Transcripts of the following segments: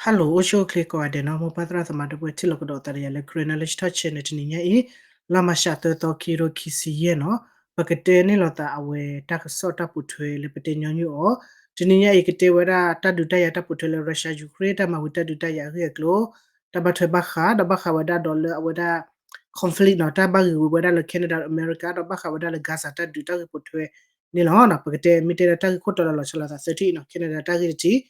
Hello အိၣ်ဆူၣ်အိၣ်ချ့ကိးဂၤဒဲးနီၤ, မိၢ်ပၢ်သရၣ်သမါဒီပုၢ်ဝဲၢ် ထံၣ်လိာ်ကဒီးသးဒီးယၤလၢ Karen Knowledge Talk Channel တနံၤညါအံၤ, လါမၤရှးသၢသီ ခံကထိခံဆံယဲၢ်နီၤ, ပကတဲန့ၢ်လိာ်သးအဝဲတၢ်ကစီၣ်တၢ်ပိာ်ထွဲလၢပတဲညီနုၢ်အီၤ, တနံၤညါအံၤကတဲဝဲဒၣ်တၢ်ဒုးတၢ်ယၤတၢ်ပိာ်ထွဲလၢ Russia Ukraine တၢ်မၤဝံၤတၢ်ဒုးတၢ်ယၤအဂ့ၢ်အကျိၤ, တၢ်ဘၣ်ထွဲဘၣ်ဃး ဒီးဘၣ်ဃးဝဲဒၣ်ဒီးလၢအဝဲဒၣ် conflict နီၤ, တၢ်ဘၣ်ဂ့ၢ်ဝီဝဲဒၣ်လၢ Canada ဒီး America ဒီးဘၣ်ဃးဝဲဒၣ်လၢ Gaza တၢ်ဒုးတၢ်ဂ့ၢ်ပိာ်ထွဲန့ၣ်လီၤ. ပကတဲမ့ၢ်တဲဒီးတၢ်ဂ့ၢ်ခိၣ်တီလီၤလီၤဆီလီၤသးသၢထံၣ်နီၤ, Canada တၢ်ဂ့ၢ်တထံၣ်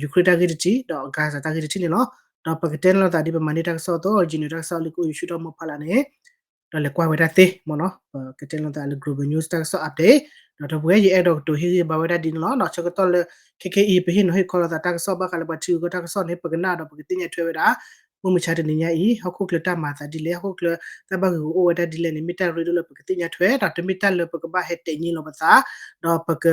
Ukraine တၢ်ဂ့ၢ်တထံၣ် ဒီး Gaza တၢ်ဂ့ၢ်တထံၣ်န့ၣ်လီၤ. ဒီးပကတဲန့ၢ်လိာ်သးဒ်ပမၤန့ၢ်တၢ်ကစီၣ်အသိး ယနုာ်တၢ်ကစီၣ်လၢကအိၣ်ယူၤဆူၣ်ထီၣ်မိၢ်ဖးလၢ်န့ၣ်, ဒီးလဲၤကွၢ်ဝဲဒၣ်သ့မ့ၢ်နီၤ, ပကတဲန့ၢ်လိာ်သးလၢ Global News တၢ်ကစီၣ် update, ဒီးတပှဲၤယအဲၣ်ဒိးကတိၤဟ့ၣ်ဂံၢ်ဘါဝဲဒၣ်ဒ်န့ၣ်လီၤ. ဆၢကတီၢ်လၢ ခဲခဲအံၤ ပဟ့ၣ်နီၤဟ့ၣ်ခီလိာ်သးတၢ်ကစီၣ်ဘၣ်ဃးလၢပှၤထံဂုၤကီၢ်ဂၤတၢ်ကစီၣ်န့ၣ် ပကနၣ်ဒီးပကသ့ၣ်ညါထွဲဝဲဒၣ် မုၢ်မဆါတနံၤညါအံၤ ဟီၣ်ခိၣ်ချၢတၢ်မၤသးဒ်လဲၣ်, ဟီၣ်ခိၣ်ချၢတၢ်ဘၣ်ဂ့ၢ်ဂီၢ်အိၣ်ဝဲဒၣ်ဒ်လဲၣ်န့ၣ် မ့ၢ်တၢ်ရ့ဒိၣ်လၢပကသ့ၣ်ညါထွဲ ဒီးတမ့ၢ်တၢ်လၢပကဘၣ်ဟဲတဲာ်ညံလိာ်ပသး, ဒီးပက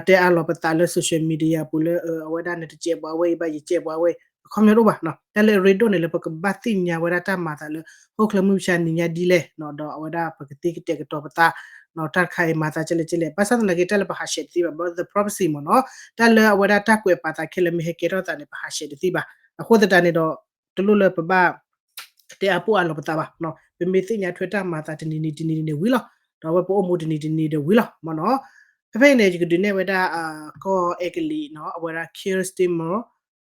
တဲအါလိာ်ပသးလၢ social media ပူၤလၢ အဝဲဒၣ်နတစဲးပှၤဝဲအံၤဘၣ် ယစဲးပှၤဝဲအံၤ အခီပညီတအိၣ်ဘၣ်. တၢ်လၢအရ့ဒိၣ်န့ၣ်လၢပကဘၣ်သ့ၣ်ညါဝဲဒၣ်တၢ်မၤသးလၢ ဟီၣ်ခိၣ်ချၢမုၢ်မဆါနံၤညါဒ်လဲၣ်, ဒီးအဝဲဒၣ်ပကသ့ကတဲာ်ကတီၤပသး, တၢ်တခါအံၤမၤသးကဲလဲၣ်ကဲလဲၣ်, ဘၣ်ဆၣ်သနာ်က့ တၢ်လၢပဟးဆှဲးတသ့ဘၣ် the prophecy မ့ၢ်နီၤ, တၢ်လၢအဝဲဒၣ်တၢ်ကွဲးပာ်သးခဲလၢာ်မ့ၢ်ဟဲကဲထီၣ်သးန့ၣ် ပဟးဆှဲးတသ့ဘၣ်. အဃိသတးန့ၣ်ဒီး တလိၣ်လၢပဘၣ် တဲအါပီၣ်အါလိာ်ပသးဘၣ်, ပမ့ၢ်သ့ၣ်ညါထွဲတၢ်မၤသးတနံၤနံၤတနံၤနံၤန့ၣ်ဝံၤလီၤ, ဒီးအဝဲပအိၣ်မူတနံၤတနံၤဒီးဝံၤလီၤမ့ၢ်နီၤ. ဖဲဖဲအံၤန့ၣ် ယကဒုးနဲၣ်ဝဲဒၣ် ကီၢ်အဲကလံးနီၤ, အဝဲဒၣ် Keir Starmer,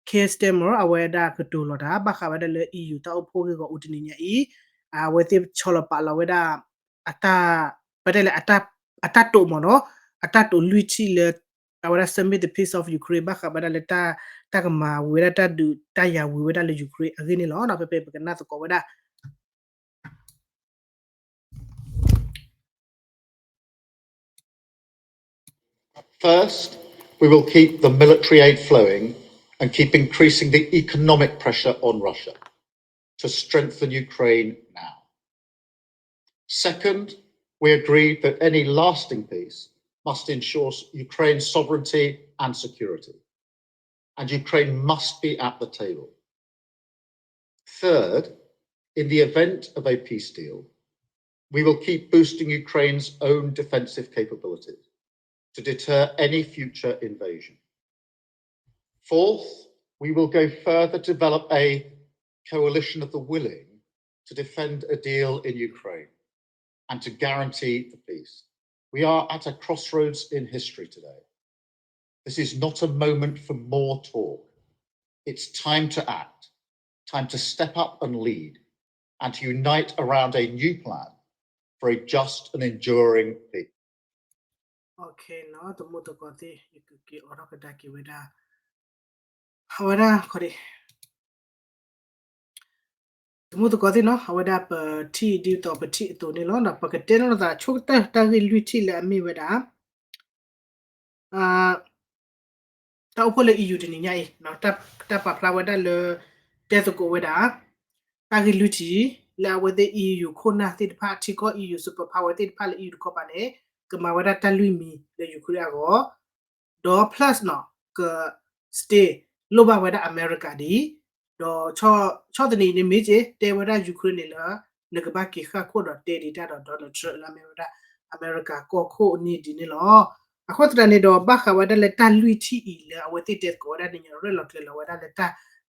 Keir Starmer အဝဲဒၣ်ကတိၤလီၤတၢ် ဘၣ်ဃးဝဲဒၣ်လၢ EU တၢ်အိၣ်ဖှိၣ်ဂ့ၢ်ဂီၢ်အူတနံၤညါအံၤ, အဝဲသ့ၣ်ဆီလီၤပာ်လီၤဝဲဒၣ် အတၢ် ပတဲလဲၣ် အတၢ်တိာ်မ့ၢ်နီၤ, အတၢ်တိာ်လွံၢ်ထံၣ်လၢ အဝဲဒၣ် submit the peace of Ukraine ဘၣ်ဃးဝဲဒၣ်လၢ တၢ်ကမၤဝံၤဝဲဒၣ်တၢ်ဒုးတၢ်ယၤဝံၤဝဲဒၣ်လၢ Ukraine အဂ့ၢ်န့ၣ်လီၤ. ဖဲဖဲပကနၣ်သကိးဝဲဒၣ် First, we will keep the military aid flowing and keep increasing the economic pressure on Russia to strengthen Ukraine now. Second, we agreed that any lasting peace must ensure Ukraine's sovereignty and security, and Ukraine must be at the table. Third, in the event of a peace deal, we will keep boosting Ukraine's own defensive capabilities to deter any future invasion. Fourth, we will go further to develop a coalition of the willing to defend a deal in Ukraine and to guarantee the peace. We are at a crossroads in history today. This is not a moment for more talk. It's time to act, time to step up and lead, and to unite around a new plan for a just and enduring peace. သမူသကိးသ့ၣ် ယကက့ၤအိးထီၣ်ကဒါက့ၤဝဲဒၣ် အဝဲဒၣ် သမူသကိးသ့ၣ်နီၤ အဝဲဒၣ်ပထံၣ်ဒ်သိးပထံၣ်အသိးန့ၣ်လီၤ. ပကတဲလိာ်သးဆိကတၢၢ်တၢ်ဂ့ၢ်လွံၢ်ထံၣ်လၢအမ့ၢ်ဝဲဒၣ် တၢ်အိၣ်ဖှိၣ်လၢ EU တနံၤညါအံၤ တၢ်ပာ်ဖျါဝဲဒၣ်လၢ တဲသကိးဝဲဒၣ် တၢ်ဂ့ၢ်လွံၢ်ထံၣ် လၢအဝဲသ့ၣ် EU ခိၣ်နၢ်သ့ၣ်တဖၣ် ထံကီၢ် EU superpower သ့ၣ်တဖၣ်လၢ EU တခီပၤန့ၣ် ကမၤဝဲဒၣ်တၢ်လွံၢ်မံၤလၢ Ukraine အဂီၢ် ဒီး plus နီၤ က stay လိၣ်ဘၣ်ဝဲဒၣ်အမဲရကၤဒ်အံၤ, ဒီးဆီၣ်သနံးန့ၣ်မ့ၢ်က့ၤ တဲဝဲဒၣ် Ukraine န့ၣ်လၢ နကဘၣ်က့ၤဃၣ်ခိၣ်ဒီးတဲဒံးတၢ်ဒီး Donald Trump လၢအမ့ၢ်ဝဲဒၣ် အမဲရကၤကီၢ်ခိၣ်န့ၣ်ဒ်န့ၣ်လီၤ. အဃိသတးန့ၣ်ဒီး ဘၣ်ဃးဝဲဒၣ်လၢတၢ်လွံၢ်ထံၣ်အံၤလၢအဝဲသ့ၣ်တဲသကိးဝဲဒၣ်န့ၣ် ရဲၣ်လီၤကျဲၤလီၤဝဲဒၣ်လၢ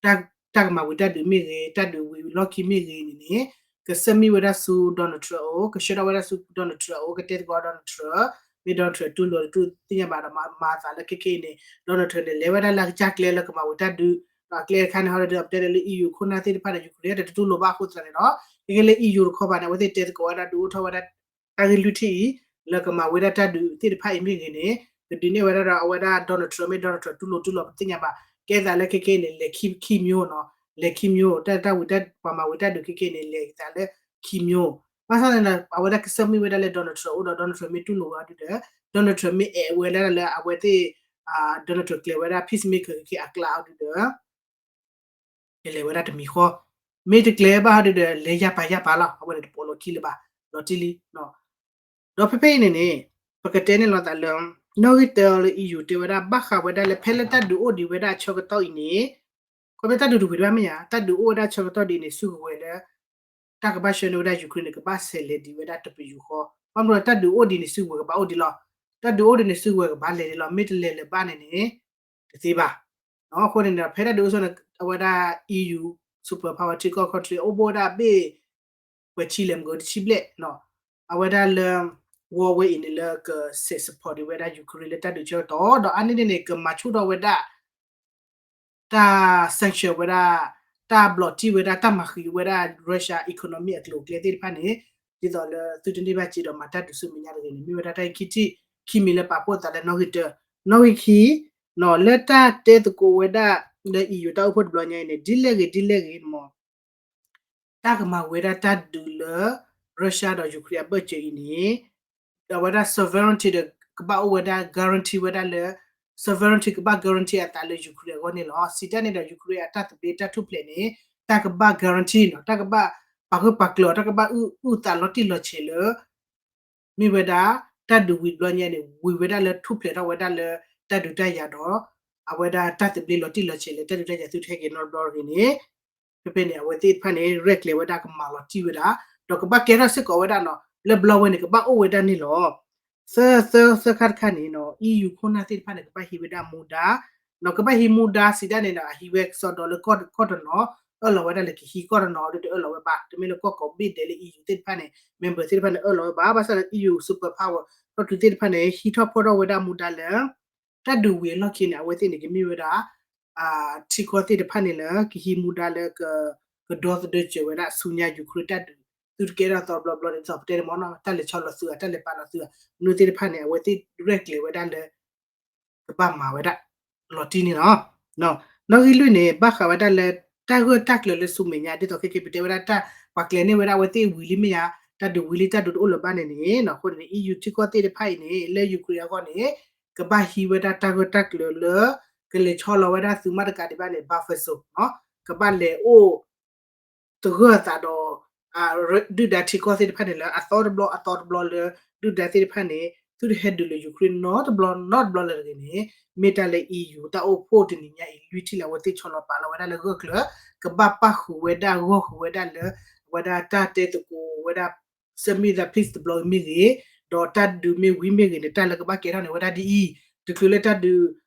တၢ်ကမၤဝံၤတၢ်ဒုးမ့ၢ်ဂ့ၤ တၢ်ဒုးဝံၤလီၢ်ခံမ့ၢ်ဂ့ၤန့ၣ်န့ၣ် ကဆၢမံဝဲဒၣ်ဆူ Donald Trump အအိၣ် ကဆှၢထီၣ်ဝဲဒၣ်ဆူ Donald Trump အအိၣ် ကတဲသကိး Donald Trump မ့ၢ် Donald Trump တူၢ်လိာ်တတူၢ်သ့ၣ်ညါဘၣ်ဒီး မၤအသးလၢခဲခဲအံၤန့ၣ် Donald Trump န့ၣ် လဲၤဝဲဒၣ်လၢအကစၢ်ကျဲလၢကမၤဝံၤတၢ်ဒုး ဒီးအကျဲတခါန့ၣ် ဟီဒီး ပတဲလၢ EU ခိၣ်နၢ်သ့ၣ်တဖၣ်ဒီး Ukraine ဒီးတတူၢ်လိာ်ဘၣ်အဃိသတးန့ၣ်ဒီး ခဲခဲလၢ EU တခီပၤန့ၣ် အဝဲသ့ၣ်တဲသကိးဝဲဒၣ်ဒုးအိၣ်ထီၣ်ဝဲဒၣ် တၢ်ဂ့ၢ်လွံၢ်ထံၣ်အံၤ လၢကမၤဝံၤဒၣ်တၢ်ဒုးသ့ၣ်တဖၣ်အံၤမ့ၢ်ဂ့ၤန့ၣ် ကဒုးနဲၣ်ဝဲဒၣ်ဒီးအဝဲဒၣ် Donald Trump မ့ၢ် Donald Trump တူၢ်လိာ်တူၢ်လိာ်ပသ့ၣ်ညါဘၣ် ကဲသးလၢခဲခဲအံၤန့ၣ် လဲၤခံ ခံမျိုးနီၤ လဲၤခံမျိုး တၢ်တၢ်ဝံၤတၢ်ပှၤမၤဝံၤတၢ်ဒုးခဲခဲအံၤန့ၣ် လဲၤသးလၢခံမျိုး ဘၣ်ဆၣ်သနာ်က့ အဝဲဒၣ်ကဆၢမံဝဲဒၣ်လၢ Donald Trump အအိၣ်ဒီး Donald Trump မ့ၢ်တူၢ်လိာ်ဝဲအီၤဒုးဒီး Donald Trump မ့ၢ်အဲၣ်ဝဲဒၣ်လၢအဝဲသ့ၣ် Donald Trump ကျဲၤဝဲဒၣ် peacemaker ခဲခဲအကျါအီၤဒုးဒီး ကလဲၤဝဲဒၣ်တမံၤဃီ မ့ၢ်တကျဲၤဘၣ်ဟီဒုးဒီး လဲၤယၢ်ပာ်ယၢ်ပာ်လီၤ အဝဲန့ၣ်တပိာ်လိာ်ခံလၢၤဘၣ် လီၤတံၢ်လံ ဒီးဖဲဖဲအံၤန့ၣ်န့ၣ် ပကတဲန့ၣ်လိာ်သးလၢ နီၣ်ဂံၢ်တၢလၢ EU တဲဝဲဒၣ် ဘၣ်ဃးဝဲဒၣ်လၢ ဖဲလၢတၢ်ဒုးအိၣ်ဒံးဝဲဒၣ်အဆၢကတီၢ်အံၤန့ၣ် ခီဖျိတၢ်ဒုးတဝံၤတဘၣ်မ့ၢ်ဧါ တၢ်ဒုးအိၣ်ဝဲဒၣ်အဆၢကတီၢ်ဒ်အံၤန့ၣ် စုကဝဲၤလၢ တၢ်ကဘၣ်ဆှၢန့ၢ်ဝဲဒၣ် Ukraine န့ၣ် ကဘၣ်ဆဲးလဲၤဒံးဝဲဒၣ်တပယူာ်ဃီ ဘၣ်မနုၤတၢ်ဒုးအိၣ်ဒံးန့ၣ် စုကဝဲၤကဘၣ်အိၣ်ဒံးလီၤ တၢ်ဒုးအိၣ်ဒံးန့ၣ် စုကဝဲၤကဘၣ်လဲၤဒံးလီၤ မ့ၢ်တလဲၤလၢၤဘၣ်န့ၣ်န့ၣ် တသ့ဘၣ် အဃိန့ၣ်ဒီး ဖဲတၢ်ဒုးအိၣ်ဆိးန့ၣ် အဝဲဒၣ် EU superpower ထံကီၢ် country အိၣ်ဘၣ်ဝဲဒၣ်ဘ့ၣ် ပှဲၤဆံလဲၣ်မ့ၢ်ဂ့ၤ တဆံဘျဲၣ်နီၤ, အဝဲဒၣ်လၢ war ဝဲအံၤန့ၣ်လၢက စဲး support ဒံးဝဲဒၣ် Ukraine လၢတၢ်ဒုးဆၢကတီၢ် ဒီးအါန့ၢ်န့ၣ်န့ၣ် ကမၤဆူၣ်ထီၣ်ဝဲဒၣ် တၢ် sanction ဝဲဒၣ် တၢ်ဘျီးတံၢ်ဝဲဒၣ် တၢ်မၤဃံးဝဲဒၣ် Russia economy အကျိၤအကျဲသ့ၣ်တဖၣ်န့ၣ် ဒ်သိးလၢသုတန့ၢ်ဘၣ်စ့ဒီးမၤတၢ်ဒုးဆူမဲာ်ညါတဂ့ၤန့ၣ် မ့ၢ်ဝဲဒၣ်တၢ်ဂ့ၢ်ခံထံၣ်ခံမံၤလၢပာ်ဖှိၣ်သးလၢနီၣ်ဂံၢ်တၢ, နီၣ်ဂံၢ်ခံ လၢတၢ်တဲသကိးဝဲဒၣ် လၢ EU တၢ်အိၣ်ဖှိၣ်တဘျီညါအံၤန့ၣ် ဒ်လဲၣ်ဂ့ၤဒ်လဲၣ်ဂ့ၤန့ၣ်မ့ၢ် တၢ်ကမၤဝဲဒၣ်တၢ်ဒုးလၢ Russia ဒီး Ukraine အဘၢၣ်စၢၤအံၤန့ၣ် အဝဲဒၣ် sovereignty ဒီး ကဘၣ်အိၣ်ဝဲဒၣ် guarantee ဝဲဒၣ်လၢ sovereignty ကဘၣ် guarantee အသးလၢ Ukraine အဂီၢ်န့ၣ်လီၤ. စံးတၢ်န့ၣ်ဒီး Ukraine အတၢ်သဘျ့တၢ်ထူၣ်ဖျဲးန့ၣ် တၢ်ကဘၣ် guarantee နီၤ, တၢ်ကဘၣ်ပာ်ဂၢၢ်ပာ်ကျၢၤ တၢ်ကဘၣ်အုၣ်အုၣ်သးလီၤတံၢ်လီၤဆဲးလၢ မ့ၢ်ဝဲဒၣ် တၢ်ဒုးဝံၤတဘျီညါန့ၣ် ဝံၤဝဲဒၣ်လၢထူၣ်ဖျဲးထီၣ်ဝဲဒၣ်လၢ တၢ်ဒုးတၢ်ယၤဒီး အဝဲဒၣ်တၢ်သဘျ့လီၤတံၢ်လီၤဆဲးလၢ တၢ်ဒုးတၢ်ယၤသုတဟဲက့ၤနီတဘျီတဂ့ၤန့ၣ် ဖဲဖဲန့ၣ် အဝဲသ့ၣ်တဖၣ်န့ၣ် ရဲၣ်ကျဲၤဝဲဒၣ်ကမၤလီၤတံၢ်ဝဲဒၣ် ဒီးကဘၣ်ကဲထီၣ်စ့ၢ်ကီးဝဲဒၣ်နီၤ လၢဘျီဝဲန့ၣ် ကဘၣ်အိၣ်ဝဲဒၣ်န့ၣ်လီၤ. သၢ သၢ သၢခါတခါန့ၣ်နီၤ EU ခိၣ်နၢ်သ့ၣ်တဖၣ်န့ၣ် ကဘၣ်ဟံးဝဲဒၣ်မူဒါ နီၤ ကဘၣ်ဟံးမူဒါစံးတၢ်န့ၣ်ဒီး အဟံးဝဲကစီဒီလၢကီၢ်တနီၤ အၢၣ်လီၤဝဲဒၣ်လၢကဟံး ကီၢ်တနီၤဒီး တအၢၣ်လီၤဝဲဘၣ် တမ့ၢ်လၢကီၢ်ကိးဘ့ၣ်ဒဲးလၢ EU သ့ၣ်တဖၣ်န့ၣ် member သ့ၣ်တဖၣ်န့ၣ် အၢၣ်လီၤဝဲဘၣ် ဘၣ်ဆၣ်ဒီး EU superpower ကီၢ်သူးသ့ၣ်တဖၣ်န့ၣ် ဟံးထီၣ်ဖီၣ်ထီၣ်ဝဲဒၣ်မူဒါလၢ တၢ်ဒုးဝံၤအလီၢ်ခံန့ၣ် အဝဲသ့ၣ်န့ၣ် ကမ့ၢ်ဝဲဒၣ် ထံကီၢ်သ့ၣ်တဖၣ်န့ၣ်လၢ ကဟံးမူဒါလၢ ကဒီသဒၢစၢၤဝဲဒၣ်ဆူညါ Ukraine တၢ်ဒုး သုတကဲထီၣ်သီတဘျီဘျီန့ၣ် ဒ်သိးပတဲန့ၣ်မ့ၢ်နီၤ တၢ်လဲၤဆီလီၤသုဧါ တၢ်လဲၤပာ်လီၤသုဧါ မနုၤသ့ၣ်တဖၣ်န့ၣ် အဝဲသ့ၣ်ရဲၣ်ကျဲၤဝဲဒၣ်လၢ ကဘၣ်မၤဝဲဒၣ် လီၤတံၢ်န့ၣ်လီၤ. နီၣ်ဂံၢ်လွံၢ်န့ၣ် ဘၣ်ဃးဝဲဒၣ်လၢ တၢ်ဂၢၢ်တၢ်ကျၢၤလၢဆူမဲာ်ညါ ဒ်သိးခဲက့ၤ ပတဲဝဲဒၣ်တၢ် ပှၤကျဲၤန့ၢ်ဝဲဒၣ်အဝဲသ့ၣ်ဝံၤလံမ့ၢ်ဧါ တၢ်ဒုးဝံၤလံ တၢ်ဒုးတအိၣ်လၢၤဘၣ်န့ၣ်န့ၣ် အဃိန့ၣ် EU ထံကီၢ်သ့ၣ်တဖၣ်အံၤန့ၣ် လၢ Ukraine အဂီၢ်န့ၣ် ကဘၣ်ဟံးဝဲဒၣ်တၢ်ဂၢၢ်တၢ်ကျၢၤလၢ ကလဲၤဆီလီၤဝဲဒၣ်သုးမၤတကးဒံးဘၣ်န့ၣ် buffer zone ကဘၣ်လဲၤအိၣ် တဂၢၢ်အသးဒီး ဒုၣ်ဒါထံကီၢ်သ့ၣ်တဖၣ်န့ၣ်လၢ အသီတဘျီ အသီတဘျီလၢ ဒုၣ်ဒါသ့ၣ်တဖၣ်န့ၣ် သုတဟဲဒုးလၢ Ukraine နီတဘျီ နီတဘျီလၢၤတဂ့ၤန့ၣ် မ့ၢ်တၢ်လၢ EU တၢ်အိၣ်ဖှိၣ်တနံၤညါအံၤ လွံၢ်ထံၣ်လၢအဝဲသ့ၣ်ဆီလီၤပာ်လီၤဝဲဒၣ်လၢဂၢၢ်ကျၢၤ ကဘၣ်ပၣ်ဃုာ်ဝဲဒၣ် ဂီၢ်ဃုာ်ဝဲဒၣ်လၢ အဝဲဒၣ်တၢ်တဲသကိးဝဲဒၣ် summit ဒီး peace တဘျီမ့ၢ်ဂ့ၤ, ဒီးတၢ်ဒုးမ့ၢ်ဝံၤမ့ၢ်ဂ့ၤန့ၣ် တၢ်လၢကဘၣ်ကဲထီၣ်န့ၣ် ဝဲဒၣ်ဒ်အံၤ, တချုးလၢတၢ်ဒုး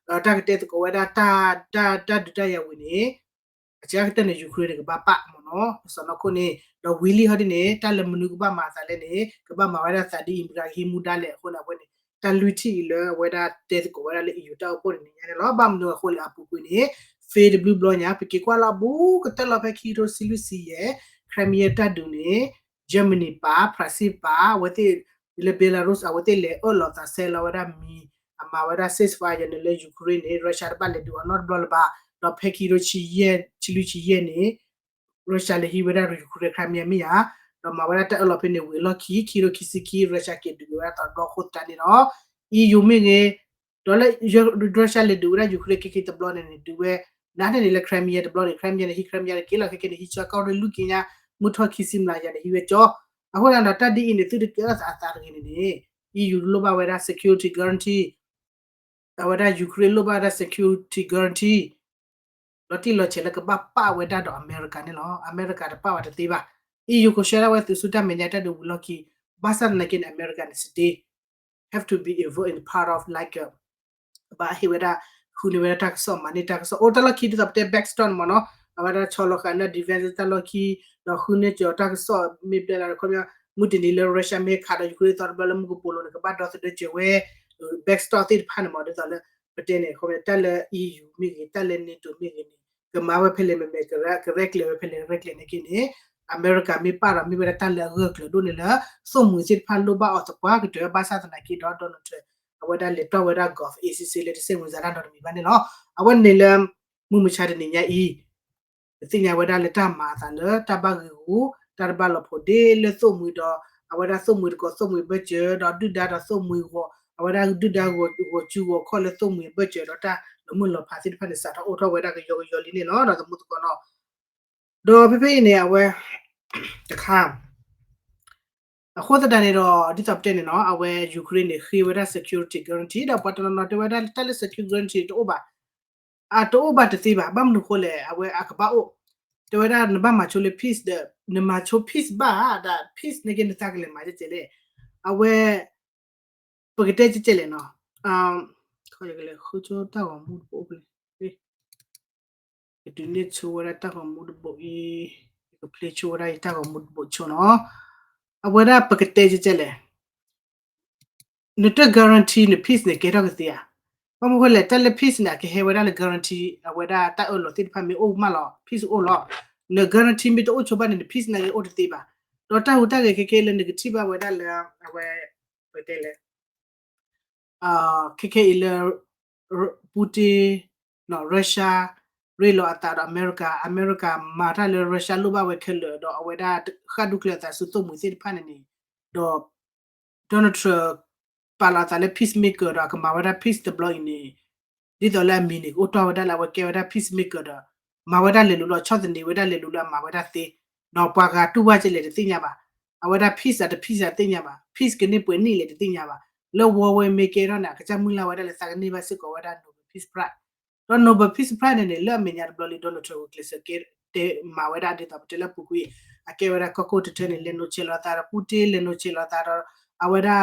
တၢ်ကတဲသကိးဝဲဒၣ် တၢ်ဒုးတၢ်ယၤဝံၤန့ၣ် အကကတၢၢ်န့ၣ် Ukraine န့ၣ် ကဘၣ်ပာ်မ့ၢ်နီၤ ပစီၢ်နီၤခိၣ်န့ၣ်, ဒီးဝံၤလံဟီဒ်န့ၣ် တၢ်လၢမနုၤကဘၣ်မၤအသးလဲၣ်န့ၣ် ကဘၣ်မၤဝဲဒၣ်သးဒ်အံၤ မတၤကဟံးမူဒါလဲၣ်အဃိန့ၣ် အဝဲန့ၣ် တၢ်လွံၢ်ထံၣ်အံၤလၢအဝဲဒၣ်တဲသကိးဝဲဒၣ်လၢ EU တၢ်အိၣ်ဖှိၣ်တနံၤညါန့ၣ်လီၤ. ဘၣ်မနုၤအဃိလဲၣ် အပူၤကွံာ်န့ၣ် ဖဲတဘျုးဘျီညါ ပက့ၤကွၢ်လၢအဘူးကတၢၢ်လီၤ ဖဲခံကထိဆံလွံၢ်ဆံယဲၢ် Crimea တၢ်ဒုးန့ၣ် Germany ပာ် France ပာ် အဝဲသ့ၣ်လၢ Belarus အဝဲသ့ၣ်လဲၤအၢၣ်လီၤသးဆဲးလီၤဝဲဒၣ်မံၤ အမၤဝဲဒၣ် ceasefire န့ၣ်လၢ Ukraine န့ၣ် Russia တဘၣ်လဲၤဒုးအီၤနီတဘျီလၢၤဘၣ်, ဒီးဖဲခံကထိဆံလွံၢ်ဆံယဲၢ်န့ၣ် Russia လဲၤဟံးဝဲဒၣ် Ukraine Crimea မ့ၢ်ဧါ, ဒီးမၤဝဲဒၣ်တၢ်အၢၣ်လီၤဖဲန့ၣ်ဝံၤအလီၢ်ခံ ခံကထိခံဆံခံ Russia က့ၤဒုးဝဲဒၣ်တဘျီဃိသတးန့ၣ်ဒီး EU မ့ၢ်ဂ့ၤ, ဒီးလၢ Russia လဲၤဒုးဝဲဒၣ် Ukraine ခဲက့ၤတဘျီန့ၣ်န့ၣ် ဒုးဝဲ နၤန့ၣ်န့ၣ်လၢ Crimea တဘျီန့ၣ် Crimea န့ၣ် ဟံး Crimea တက့ၢ်လီၤ ခဲက့ၤန့ၣ် ဟံးဆၢကီၢ်ရ့ၣ်လွံၢ်က့ညါ မုၢ်ထီၣ်ခံဆံမျးယၤန့ၣ် ဟံးဝဲကၠီ, အဃိသတးဒီး တၢ်ဒ်အံၤန့ၣ် သုတကဲထီၣ်အသးတဂ့ၤန့ၣ်န့ၣ် EU လိၣ်ဘၣ်ဝဲဒၣ် security guarantee အဝဲဒၣ် Ukraine လိၣ်ဘၣ်ဝဲဒၣ် security guarantee လီၤတံၢ်လီၤဆဲးလၢကဘၣ်ပာ်ဝဲဒၣ်ဒီး အမဲရကၤန့ၣ်လီၤ. အမဲရကၤတပာ်ဝဲတသ့ဘၣ်. EU ကဆှၢဒၣ်ဝဲသုဆူတၢ်မဲာ်ညါတၢ်ဒုးဝံၤလီၢ်ခံ, ဘၣ်ဆၣ်သနာ်က့န့ၣ် အမဲရကၤန့ၣ် stay, have to be involved in part of like ဘၣ်ဟ့ၣ်ဝဲဒၣ် ဃုန့ၢ်ဝဲဒၣ်တၢ်ကစီၣ် မၤန့ၢ်တၢ်ကစီၣ် အိၣ်တၢ်လီၢ်ခံဒ်သိးပတဲ backstop န့ၣ်မ့ၢ်နီၤ, အဝဲဒၣ်ဆီလီၤဃာ်န့ၢ် defense တၢ်လီၢ်ခံ, ဒီးဃုန့ၢ်ကၠီၤတၢ်ကစီၣ် မ့ၢ်ပတဲလၢ ခီပညီ မုၢ်တနံၤလၢ Russia မ့ၢ်ခးဒီး Ukraine သီတဘျီလၢမူကပိာ်လိၤန့ၣ် ကဘၣ်ဒီသဒၢစၢၤဝဲ backstop သ့ၣ်တဖၣ်န့ၣ်မ့ၢ် ဒ်သိးလၢ ပတဲန့ၣ် ခီပညီ တၢ်လၢ EU မ့ၢ်ဂ့ၤ တၢ်လၢ NATO မ့ၢ်ဂ့ၤန့ၣ် ကမၤဝဲဖဲလဲၣ်မ့မ့ၢ် ကရဲၣ်ကျဲၤဝဲဖဲလဲၣ် ရဲၣ်ကျဲၤန့ၣ်က့န့ၣ် အမဲရကၤမ့ၢ်ပာ်ဒီး မ့ၢ်ဝဲဒၣ်တၢ်လၢအဂၢၢ်ကျၢၤဒိၣ်န့ၣ်လၢ သိၣ်မှံၤသ့ၣ်တဖၣ်လိၣ်ဘၣ်အီၤသပှၢ်ကတၢၢ် ဘၣ်ဆၣ်သနာ်က့ဒီး Donald Trump အဝဲဒၣ်လဲၤတီၢ်ဝဲဒၣ် Gulf အ့စ့စ့လၢတစဲးမုၢ်စၤတၢ်နီတမံၤဘၣ်န့ၣ်လီၤ. အဝဲန့ၣ်လၢ မုၢ်မဆါတနံၤညါအံၤ ပသ့ၣ်ညါဝဲဒၣ်လၢတၢ်မၤအသးလၢတၢ်ဘၣ်ဂ့ၤဂူာ် တၢ်တဘၣ်လီၤဖိးဒ့လၢသိၣ်မှံၤဒီး အဝဲဒၣ်သိၣ်မှံၤတကိးသိၣ်မှံၤဘၢၣ်စၢၤ ဒီးဒုၣ်ဒါဒီးသိၣ်မှံၤဂီၤ အဝဲဒၣ်ဒုၣ်ဒါဂီၤစုဂီၤခီၣ်လၢသိၣ်မှံၤအဘၢၣ်စၢၤဒီးတၢ်လီၤမုၢ်လီၤဖးသ့ၣ်တဖၣ်န့ၣ် စးထီၣ်အိၣ်ထီၣ်ဝဲဒၣ်ကယီကယီလံန့ၣ်လီၤ ဒီးသမူသကိးနီၤ ဒီးဖဲဖဲအံၤန့ၣ် အဝဲ တခါ အဃိသတးန့ၣ်ဒီး ဒ်သိးပတဲန့ၣ်နီၤ အဝဲ Ukraine န့ၣ် ဃ့ဝဲဒၣ် security guarantee ဒီးပှၤတနီၤနီၤတဲဝဲဒၣ်တၢ်လၢ security guarantee တအိၣ်ဘၣ် အတအိၣ်ဘၣ်တသ့ဘၣ် ဘၣ်မနုၤဃိလဲၣ် အဝဲအကဘၣ်အိၣ် တဲဝဲဒၣ်နဘၣ်မၤဆိလၢ peace ဒီး နမၤဆိ peace ဘၣ်ဒီး peace န့ၣ်က့နသးကလဲၤမၤကဲကဲလဲၣ် အဝဲ ပကတဲကဲကဲလဲၣ်နီၤ ခီယကလဲၤဃုဆိတၢ်ဂီၤမူတအိၣ်ဖဲလဲၣ် ဒုးန့ၢ်ဆိဝဲဒၣ်တၢ်ဂီၤမူတဘိအံၤ, ယကဖျ့ဆိဝဲဒၣ်ယတၢ်ဂီၤမူတဘိဆိနီၤ. အဝဲဒၣ်ပကတဲကဲလဲၣ်, နတ guarantee န peace န့ၣ်ကဲထီၣ်ကသ့ဧါ. ဘၣ်မနုၤဃိလဲၣ်, တၢ်လၢ peace န့ၣ် အကဟဲဝဲဒၣ်လၢ guarantee အဝဲဒၣ်တၢ်အၢၣ်လီၤသ့ၣ်တဖၣ်မ့ၢ်အိၣ်မးလီၤ, peace အိၣ်လီၤ. န guarantee မ့ၢ်တအိၣ်ဆိဘၣ်န့ၣ် န peace နာ်က့အိၣ်တသ့ဘၣ်. ဒီးတၢ်ဟူးတၢ်ဂဲၤခဲခဲလၢနကထံၣ်ဘၣ်ဝဲဒၣ်လၢ အဝဲ ပတဲလဲၣ် ခဲခဲအံၤလၢ Putin နီၤ Russia ရ့လိာ်အသးဒီးအမဲရကၤ, အမဲရကၤမၤတၢ်လၢ Russia လိၣ်ဘၣ်ဝဲခဲလၢာ် ဒီးအဝဲဒၣ်ဃၣ်ဒူၣ်ကျဲၤအသးဆူသိၣ်မှံၤသ့ၣ်တဖၣ်န့ၣ်န့ၣ်, ဒီး Donald Trump ပာ်လီၤအသးလၢ peacemaker ဒီးအကမၤဝဲဒၣ် peace တဘျီအံၤန့ၣ်, ဒ်သိးလၢအမံၤန့ၣ် ကအိၣ်တီၢ်ဝဲဒၣ်လၢအဝဲကဲဝဲဒၣ် peacemaker ဒီး မၤဝဲဒၣ်လဲၤလိာ်လီၤ ဆီၣ်သနံးဝဲဒၣ်လဲၤလိာ်လၢအမၤဝဲဒၣ်သ့, ဒီးပှၤဂၤတူၢ်ဘၣ်ကဲလဲၣ်တသ့ၣ်ညါဘၣ်. အဝဲဒၣ် peace အတ peace အတသ့ၣ်ညါဘၣ်, peace ကန့ၢ်ပှဲၤနံၣ်လဲၣ်တသ့ၣ်ညါဘၣ်. လၢဝီဝဲမ့ၢ်ကဲထီၣ်န့ၣ် အကစၢ်မုၢ်လၢ်ဝဲဒၣ်လၢသးကန့ၢ်ဘၣ်စ့ၢ်ကီးဝဲဒၣ် Nobel Peace Prize ဒီး Nobel Peace Prize န့ၣ်န့ၣ် လၢအမဲာ်ညါတဘျီလံ Donald Trump ကျဲးစၢးကဲ တဲမၤဝဲဒၣ်ဒ်သိးပတဲလၢအပူၤကွံာ် အကဲဝဲဒၣ်ကီၢ်ခိၣ်တထၢန့ၣ် လဲၤနိးဆဲးလီၤသးဒီး Putin လဲၤနိးဆဲးလီၤသးဒီး အဝဲဒၣ်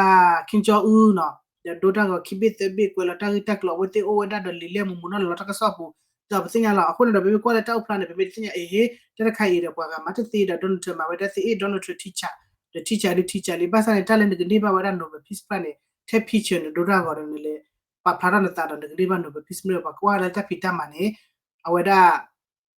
Kim Jong Un နီၤ, ဒီးဒိတၢ်ဂီၤခံဘ့ၣ်သၢဘ့ၣ် ကွဲးလီၤတၢ်ဂ့ၢ်တၢ်ကျိၤ အဝဲသ့ၣ်အိၣ်ဝဲဒၣ်ဒီးလံာ်လဲၢ်မူးမူးနီၢ်လီၤလီၤတၢ်ကစီၣ်အပူၤ, ဒီးပသ့ၣ်ညါလီၤ. အဃိန့ၣ်ဒီး ပမ့ၢ်ကွၢ်လၢတၢ်အိၣ်ဖျါန့ၣ် ပမ့ၢ်တသ့ၣ်ညါ အဟ့ တၢ်တခါအံၤဒီးပှၤဂၤမၤတသ့ဒီး Donald Trump မၤဝဲဒၣ်သ့ Donald Trump ထံဆး, ဒီးထံဆးဒုးထံဆးလံ ဘၣ်ဆၣ်န့ၣ် တၢ်လၢနကန့ၢ်ဘၣ်ဝဲဒၣ် Nobel Peace Prize န့ၣ် ထဲ picture န့ၣ် ဒိတၢ်ဂီၤဒီးနလဲၤ ပာ်ဖျါထီၣ်နသးဒီးနကန့ၢ်ဘၣ် Nobel Peace Prize ပှၤကွၢ်လၢတၢ်ဖံးတၢ်မၤန့ၣ် အဝဲဒၣ်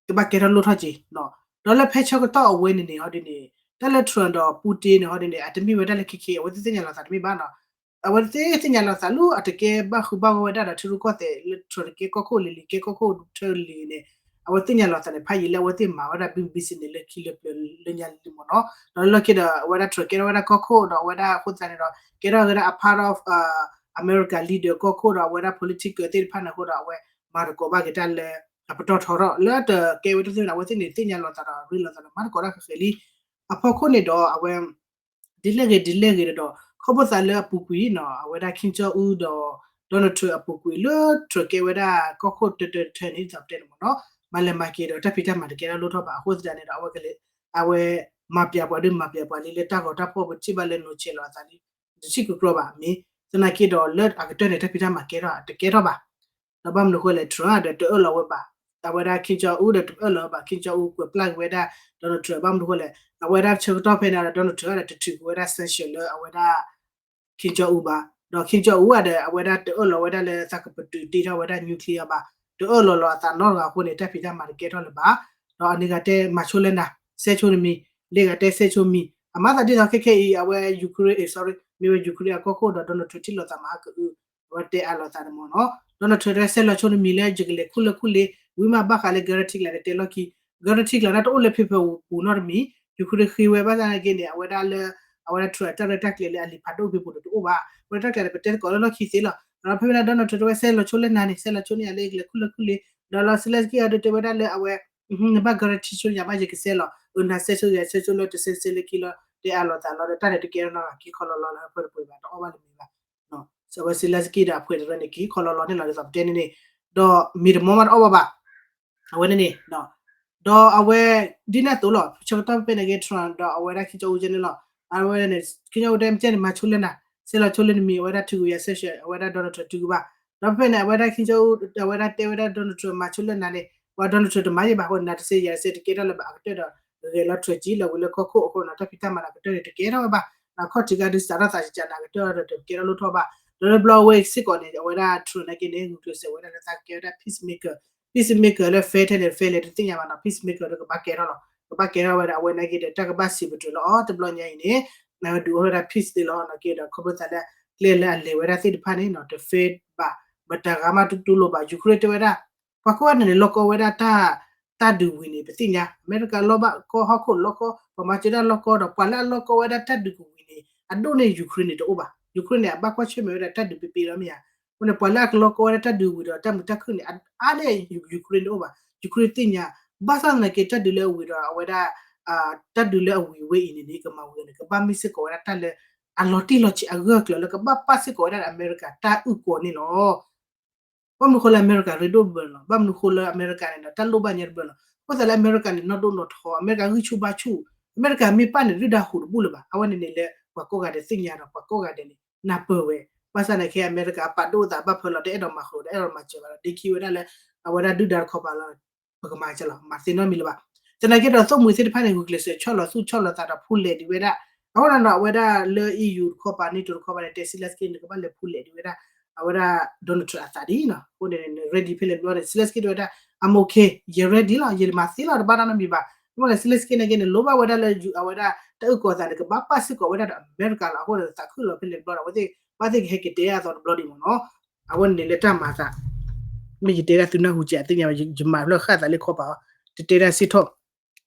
ကဘၣ်ကဲထီၣ်လိၣ်ထီၣ်က့ၤနီၤ. ဒီးလၢဖဲဆၢကတီၢ်အဝဲန့ၣ်န့ၣ် ဟီဒ်န့ၣ် တၢ်လၢ Trump ဒီး Putin န့ၣ် ဟီဒ်န့ၣ် အတမ့ၢ်ဝဲဒၣ်လၢခဲခဲ အဝဲသ့ၣ်သ့ၣ်ညါလီၤသးတမ့ၢ်ဘၣ်နီၤ. အဝဲသ့ၣ်သ့ၣ်ညါလီၤသးလၢအတကဲဘၣ်ဃုဘၣ်ဂီၢ်ဝဲဒၣ်ဒီးထံရူၢ်ကီၢ်သဲးလၢ Trump တကဲကီၢ်ခိၣ်လံၤလံၤ ကဲကီၢ်ခိၣ်ထၢလံၤန့ၣ် အဝဲသ့ၣ်ညါလီၤသးန့ၣ် ဖးယံာ်လၢအဝဲသ့ၣ်မၤဝဲဒၣ် business န့ၣ် လၢခံလၢပျၢၤလၢညါလံမ့ၢ်နီၤ. ဒီးလၢခံဒီး အဝဲဒၣ် Trump ကဲထီၣ်ဝဲဒၣ်ကီၢ်ခိၣ်ဒီးအဝဲဒၣ်အဃိသတးန့ၣ်ဒီး ကဲထီၣ်ဝဲဒၣ်အ part of America leader ကီၢ်ခိၣ်ဒီးအဝဲဒၣ် political သ့ၣ်တဖၣ်န့ၣ်အဃိဒီး အဝဲမၤသကိးဘၣ်က့ၤတၢ်လၢ အပတီၢ်ထီထီၣ် လၢတကဲဝဲတၢ်သ့ၣ်န့ၣ် အဝဲသ့ၣ်န့ၣ် သ့ၣ်ညါလီၤသးဒီးရ့လိာ်သးဒီးမၤသကိးတၢ်ဃဲၤဃဲၤလံ. အဖီခိၣ်န့ၣ်ဒီးအဝဲ ဒ်လဲၣ်ဂ့ၤဒ်လဲၣ်ဂ့ၤဒီး ခီဖျိသးလၢအပူၤကွံာ်နီၤ အဝဲဒၣ် Kim Jong Un ဒီး Donald Trump အပူၤကွံာ်လၢ Trump ကဲဝဲဒၣ်ကီၢ်ခိၣ်တတၢတထၢန့ၣ် ဒ်သိးပတဲန့ၣ်မ့ၢ်နီၤ မၤလဲၤမၤက့ၤဒီးတၢ်ဖံးတၢ်မၤတကဲထီၣ်လိၣ်ထီၣ်ဘၣ် အဃိသတးန့ၣ်ဒီး အဝဲကလဲၤ အဝဲမၤပျးပှၤဒုးမၤပျးပှၤလံလၢတၢ်ဂီၤတၢ်ဖီၣ်ပထံၣ်ဘၣ်လၢနိးဆဲးလီၤအသးလံ တထံၣ်ကကြီဘၣ်မ့ၢ် သနာ်က့ဒီးလၢအကတၢၢ်န့ၣ် တၢ်ဖံးတၢ်မၤကဲထီၣ်တကဲထီၣ်ဘၣ် ဒီးဘၣ်မနုၤဃိလဲၣ် Trump ဒီးတအၢၣ်လီၤဝဲဘၣ် အဝဲဒၣ် Kim Jong Un ဒီးတအၢၣ်လီၤဝဲဘၣ် Kim Jong Un ကွဲးပျၢ်က့ၤဝဲဒၣ် Donald Trump ဘၣ်မနုၤဃိလဲၣ် အဝဲဒၣ်ဆၢကတီၢ်ဖဲန့ၣ်ဒီး Donald Trump ဒီးတထုးက့ၤဝဲဒၣ် sanction လၢအဝဲဒၣ် Kim Jong Un ဘၣ် ဒီး Kim Jong Un ဒီး အဝဲဒၣ်တအၢၣ်လီၤဝဲဒၣ်လၢသးကပတုာ်တ့ထီၣ်ဝဲဒၣ် nuclear ဘၣ် တအၢၣ်လီၤလီၤအသးနီတဂၤအဃိန့ၣ် တၢ်ဖံးတၢ်မၤတကဲထီၣ်လၢၤဘၣ် ဒီးအန့ၣ်ဂၤတဲမၤဆိလၢနၤ စဲဆိနမံၤ လၢဂၤတဲစဲဆိမံၤ အမၤသးဒ်သိးခဲခဲအံၤ အဝဲ Ukraine sorry မ့ၢ်ဝဲ Ukraine အကီၢ်ခိၣ်ဒီး Donald Trump ထံၣ်လိာ်သးမၤဟါကအု အဝဲတဲအါလိာ်သးန့ၣ်မ့ၢ်နီၤ Donald Trump တဲစဲလီၤဆိနမံၤလၢယကလဲၤခူၣ်လၢခူၣ်လ့ ဝံၤမးဘၣ်ဃးလၢ guarantee ကျါန့ၣ်တဲလီၢ်ခံ guarantee ကျါန့ၣ်တအိၣ်လၢ paper ပူၤနီတမံၤ Ukraine ဃ့ဝဲဘၣ်ဆၣ်သနာ်က့န့ၣ် အဝဲဒၣ်လၢ အဝဲဒၣ် Trump အတၢ်ရဲၣ်တၢ်ကျဲၤလၢအလံာ်ဖးဒိၣ်ဖဲပူၤန့ၣ်တအိၣ်ဘၣ် အဝဲဒၣ်တၢ်ကျဲၤန့ၣ် ပတဲသကိးလၢလီၢ်ခံသ့လီၤ ဒီးဖဲဝဲဒၣ် Donald Trump တဲဝဲစဲလီၤဆိလၢနၤန့ၣ် စဲလီၤဆိန့ၣ် ယၤလၢယကလဲၤခူၣ်လၢခူၣ်လ့ ဒီးလီၤစဲလၢစကံအီၤဒီးတဲဝဲဒၣ်လၢအဝဲ နဘၣ် guarantee ဆိန့ၣ် ယၤဘၣ်ယကစဲလီၤ အနၤစဲဆိယၤစဲဆိလၢတစဲစဲလၢခံလီၤ တဲအါလိာ်သးလီၤ ဒီးတၢ်န့ၣ်တကဲထီၣ်နီတဂၤ က့ၤခီလီၤလီၤလၢအဖၢတပှဲၤဘၣ် တအီၣ်ဘၣ်လၢမ့ၤဘၣ် အဝဲစဲလၢစကံဒီးအဖှဲးတရၢန့ၣ် က့ၤခီလီၤလီၤန့ၣ်လီၤ ဒ်သိးပတဲန့ၣ်န့ၣ် ဒီးမ့ၤတမီမးတအီၣ်ဘၣ်ဘၣ် အဝဲန့ၣ်န့ၣ် ဒီးအဝဲ ဒ်န့ၣ်အသိးလီၤ ဆၢကတီၢ်ဖဲန့ၣ်က့ Trump ဒီးအဝဲဒၣ် Kim Jong Un ကဲန့ၣ်လီၤ အဝဲန့ၣ် Kim Jong Un တဲမ့ၢ်ကဲန့ၣ် မၤဆိလၢနၤ စဲလီၤဆိလၢနမံၤ အဝဲဒၣ်ထုးကွံာ်ယၤစဲဆိ အဝဲဒၣ် Donald Trump ထုးကွံာ်ဘၣ် ဒီးဖဲန့ၣ် အဝဲဒၣ် Kim Jong Un အဝဲဒၣ်တဲဝဲဒၣ် Donald Trump မၤဆိလၢနၤန့ၣ် ပှၤ Donald Trump တမၤယံၤဘၣ်အဃိ နၤတစဲယၤတစဲတကဲထီၣ်လၢၤဘၣ် အကတၢၢ်ဒီး ဂဲၤလီၤ Trump ကံလီၤဝံၤလၢကီၢ်ခိၣ်အဃိန့ၣ် တၢ်ဖံးတၢ်မၤန့ၣ် အကတၢၢ်န့ၣ် တကဲထီၣ်ဝဲဘၣ် အခီၣ်ထံးကဒီးစးထီၣ်သးကကးန့ၣ် အကတၢၢ်ဒီးတကဲထီၣ်လိၣ်ထီၣ်ဘၣ် ဒီးလၢဘျီအဝဲစ့ၢ်ကီးန့ၣ် အဝဲဒၣ် Trump နာ်က့န့ၣ် ဂုာ်ကျဲးစၢးဝဲဒၣ်လၢသးကကဲဝဲဒၣ် peacemaker peacemaker လၢ fair ထဲန့ၣ် fair လဲၣ်တသ့ၣ်ညါဘၣ်နီၤ peacemaker ဒီးကဘၣ်ကဲထီၣ်လီၤ ကဘၣ်ကဲထီၣ်ဝဲဒီး အဝဲနာ်က့ဒီး တၢ်ကဘၣ်စံးပတြၢၤလၢအီၤတဘျီညါအံၤန့ၣ် နဝဲဒုးအိၣ်ထီၣ်ဝဲဒၣ် peace သ့လီၤ နာ်က့ဒီး ခီဖျိသးလၢ ကျဲလၢအလဲၤဝဲဒၣ်သ့ၣ်တဖၣ်န့ၣ်နီၤ တ fair ဘၣ် မတၤဂၤမးတတူၢ်လိာ်ဘၣ် Ukraine တဲဝဲဒၣ် ပှၤကိးဂၤဒဲးန့ၣ် လီၢ်ကီဝဲဒၣ်တၢ် တၢ်ဒုးဝံၤန့ၣ် ပသ့ၣ်ညါ အမဲရကၤလီၢ်ဘၣ်ကီဟီၣ်ခိၣ်လီၢ်ကီ ပှၤမၤစၢၤတၢ်လီၢ်ကီဒီး ပှၤလၢအလီၢ်ကီဝဲဒၣ်တၢ်ဒုးကဝံၤန့ၣ် အဒိၣ်န့ၢ် Ukraine န့ၣ်တအိၣ်ဘၣ် Ukraine န့ၣ် အဘၣ်ကွၢ်ဆၢၣ်မဲာ်ဝဲဒၣ်တၢ်ဒုးပ့ပ့လီၤမ့ၢ်ဧါ အဃိန့ၣ် ပှၤလၢအကလီၢ်ကီဝဲဒၣ်တၢ်ဒုးဝံၤဒီးတၢ်မုာ်တၢ်ခုၣ်န့ၣ် အါန့ၢ် Ukraine တအိၣ်ဘၣ် Ukraine သ့ၣ်ညါ ဘၣ်ဆၣ်သနာ်က့တၢ်ဒုးလၢအဝံၤဒီးအဝဲဒၣ် တၢ်ဒုးလၢအဝံၤဝဲအံၤန့ၣ်န့ၣ် ကမၤဝံၤန့ၣ် ကဘၣ်မ့ၢ်စ့ၢ်ကီးဝဲဒၣ်တၢ်လၢ အလီၤတံၢ်လီၤဆဲးအဂၢၢ်အကျၢၤလၢကဘၣ်ပာ်စ့ၢ်ကီးဝဲဒၣ်ဒီး အမဲရကၤတၢ်အုၣ်ကီၤန့ၣ်လီၤ. ဘၣ်မနုၤဃိလၢအမဲရကၤရ့ဒိၣ်တဘၢလီၤ ဘၣ်မနုၤဃိလၢအမဲရကၤန့ၣ်ဒီး တၢ်လိၣ်ဘၣ်ညါတဘၢလီၤ အဃိသတးလၢအမဲရကၤန့ၣ် နီၢ်ဒိၣ်နီၢ်ထီ အမဲရကၤဂံၢ်ဆူၣ်ဘါဆူၣ် အမဲရကၤမ့ၢ်ပာ်န့ၣ် ဒုၣ်ဒါဟူးတဘူၣ်လၢၤဘၣ် အဝဲန့ၣ်န့ၣ်လၢ ပှၤကိးဂၤဒဲးသ့ၣ်ညါဒီး ပှၤကိးဂၤဒဲးန့ၣ် နၢ်ပၢၢ်ဝဲ ဘၣ်ဆၣ်သနာ်က့အမဲရကၤပာ်ဒိၣ်အသးဘၣ်ဖၢလီၤ တအဲၣ်ဒိးမၤဃုာ် တအဲၣ်ဒိးမၤစၢၤဘၣ်ဒီး ဒ့ခံဝဲဒၣ်လၢ အဝဲဒၣ်ဒုၣ်ဒါတခီပၤလီၤ ပကမၤကလီၤ မၤသ့နီတမံၤလၢၤဘၣ်. သနာ်က့ဒီး သိၣ်မှံၤသ့ၣ်တဖၣ်န့ၣ် ဂုာ်ကျဲးစၢးဆီၣ်လီၤသူၣ်ဆီၣ်လီၤသးဒီးဖူလဲးဒံးဝဲဒၣ်. အဃိဒီးနီၤ အဝဲဒၣ်လၢ EU တခီပၤ NATO တခီပၤန့ၣ် တဲ Zelensky နကဘၣ်လဲၤဖူလဲးဒံးဝဲဒၣ် အဝဲဒၣ် Donald Trump အသးဒ်နီၤ. အဃိန့ၣ် ready ဖဲလဲၣ်ဘျီန့ၣ် Zelensky တဲဝဲဒၣ် I'm okay, ယ ready လီၤ ယမၤသ့လီၤ တဘၣ်နီတမံၤဘၣ်. မ့ၢ်လၢ Zelensky နာ်က့န့ၣ် လိၣ်ဘၣ်ဝဲဒၣ်လၢ အဝဲဒၣ်တၢ်အုၣ်ကီၤသးန့ၣ် ကဘၣ်ပာ်စ့ၢ်ကီးဝဲဒၣ်ဒီး America လီၤ. အဃိန့ၣ် သးခုလီၤဖဲလဲၣ်ဘျီဒီး အဝဲသ့ၣ်ဘၣ်သ့ၣ်ကဟဲက့ၤတဲအသီတဘျီဒံးမ့ၢ်နီၤ. အဝဲန့ၣ်လၢတၢ်မၤအသး မ့ၢ်ယတဲဒၣ်သုနၢ်ဟူကဲး သ့ၣ်ညါ ယမၤဖျၢၣ်ဃၣ်သးလၢခီပၤ တတဲဒၣ်စ့ၢ်ထီၣ်.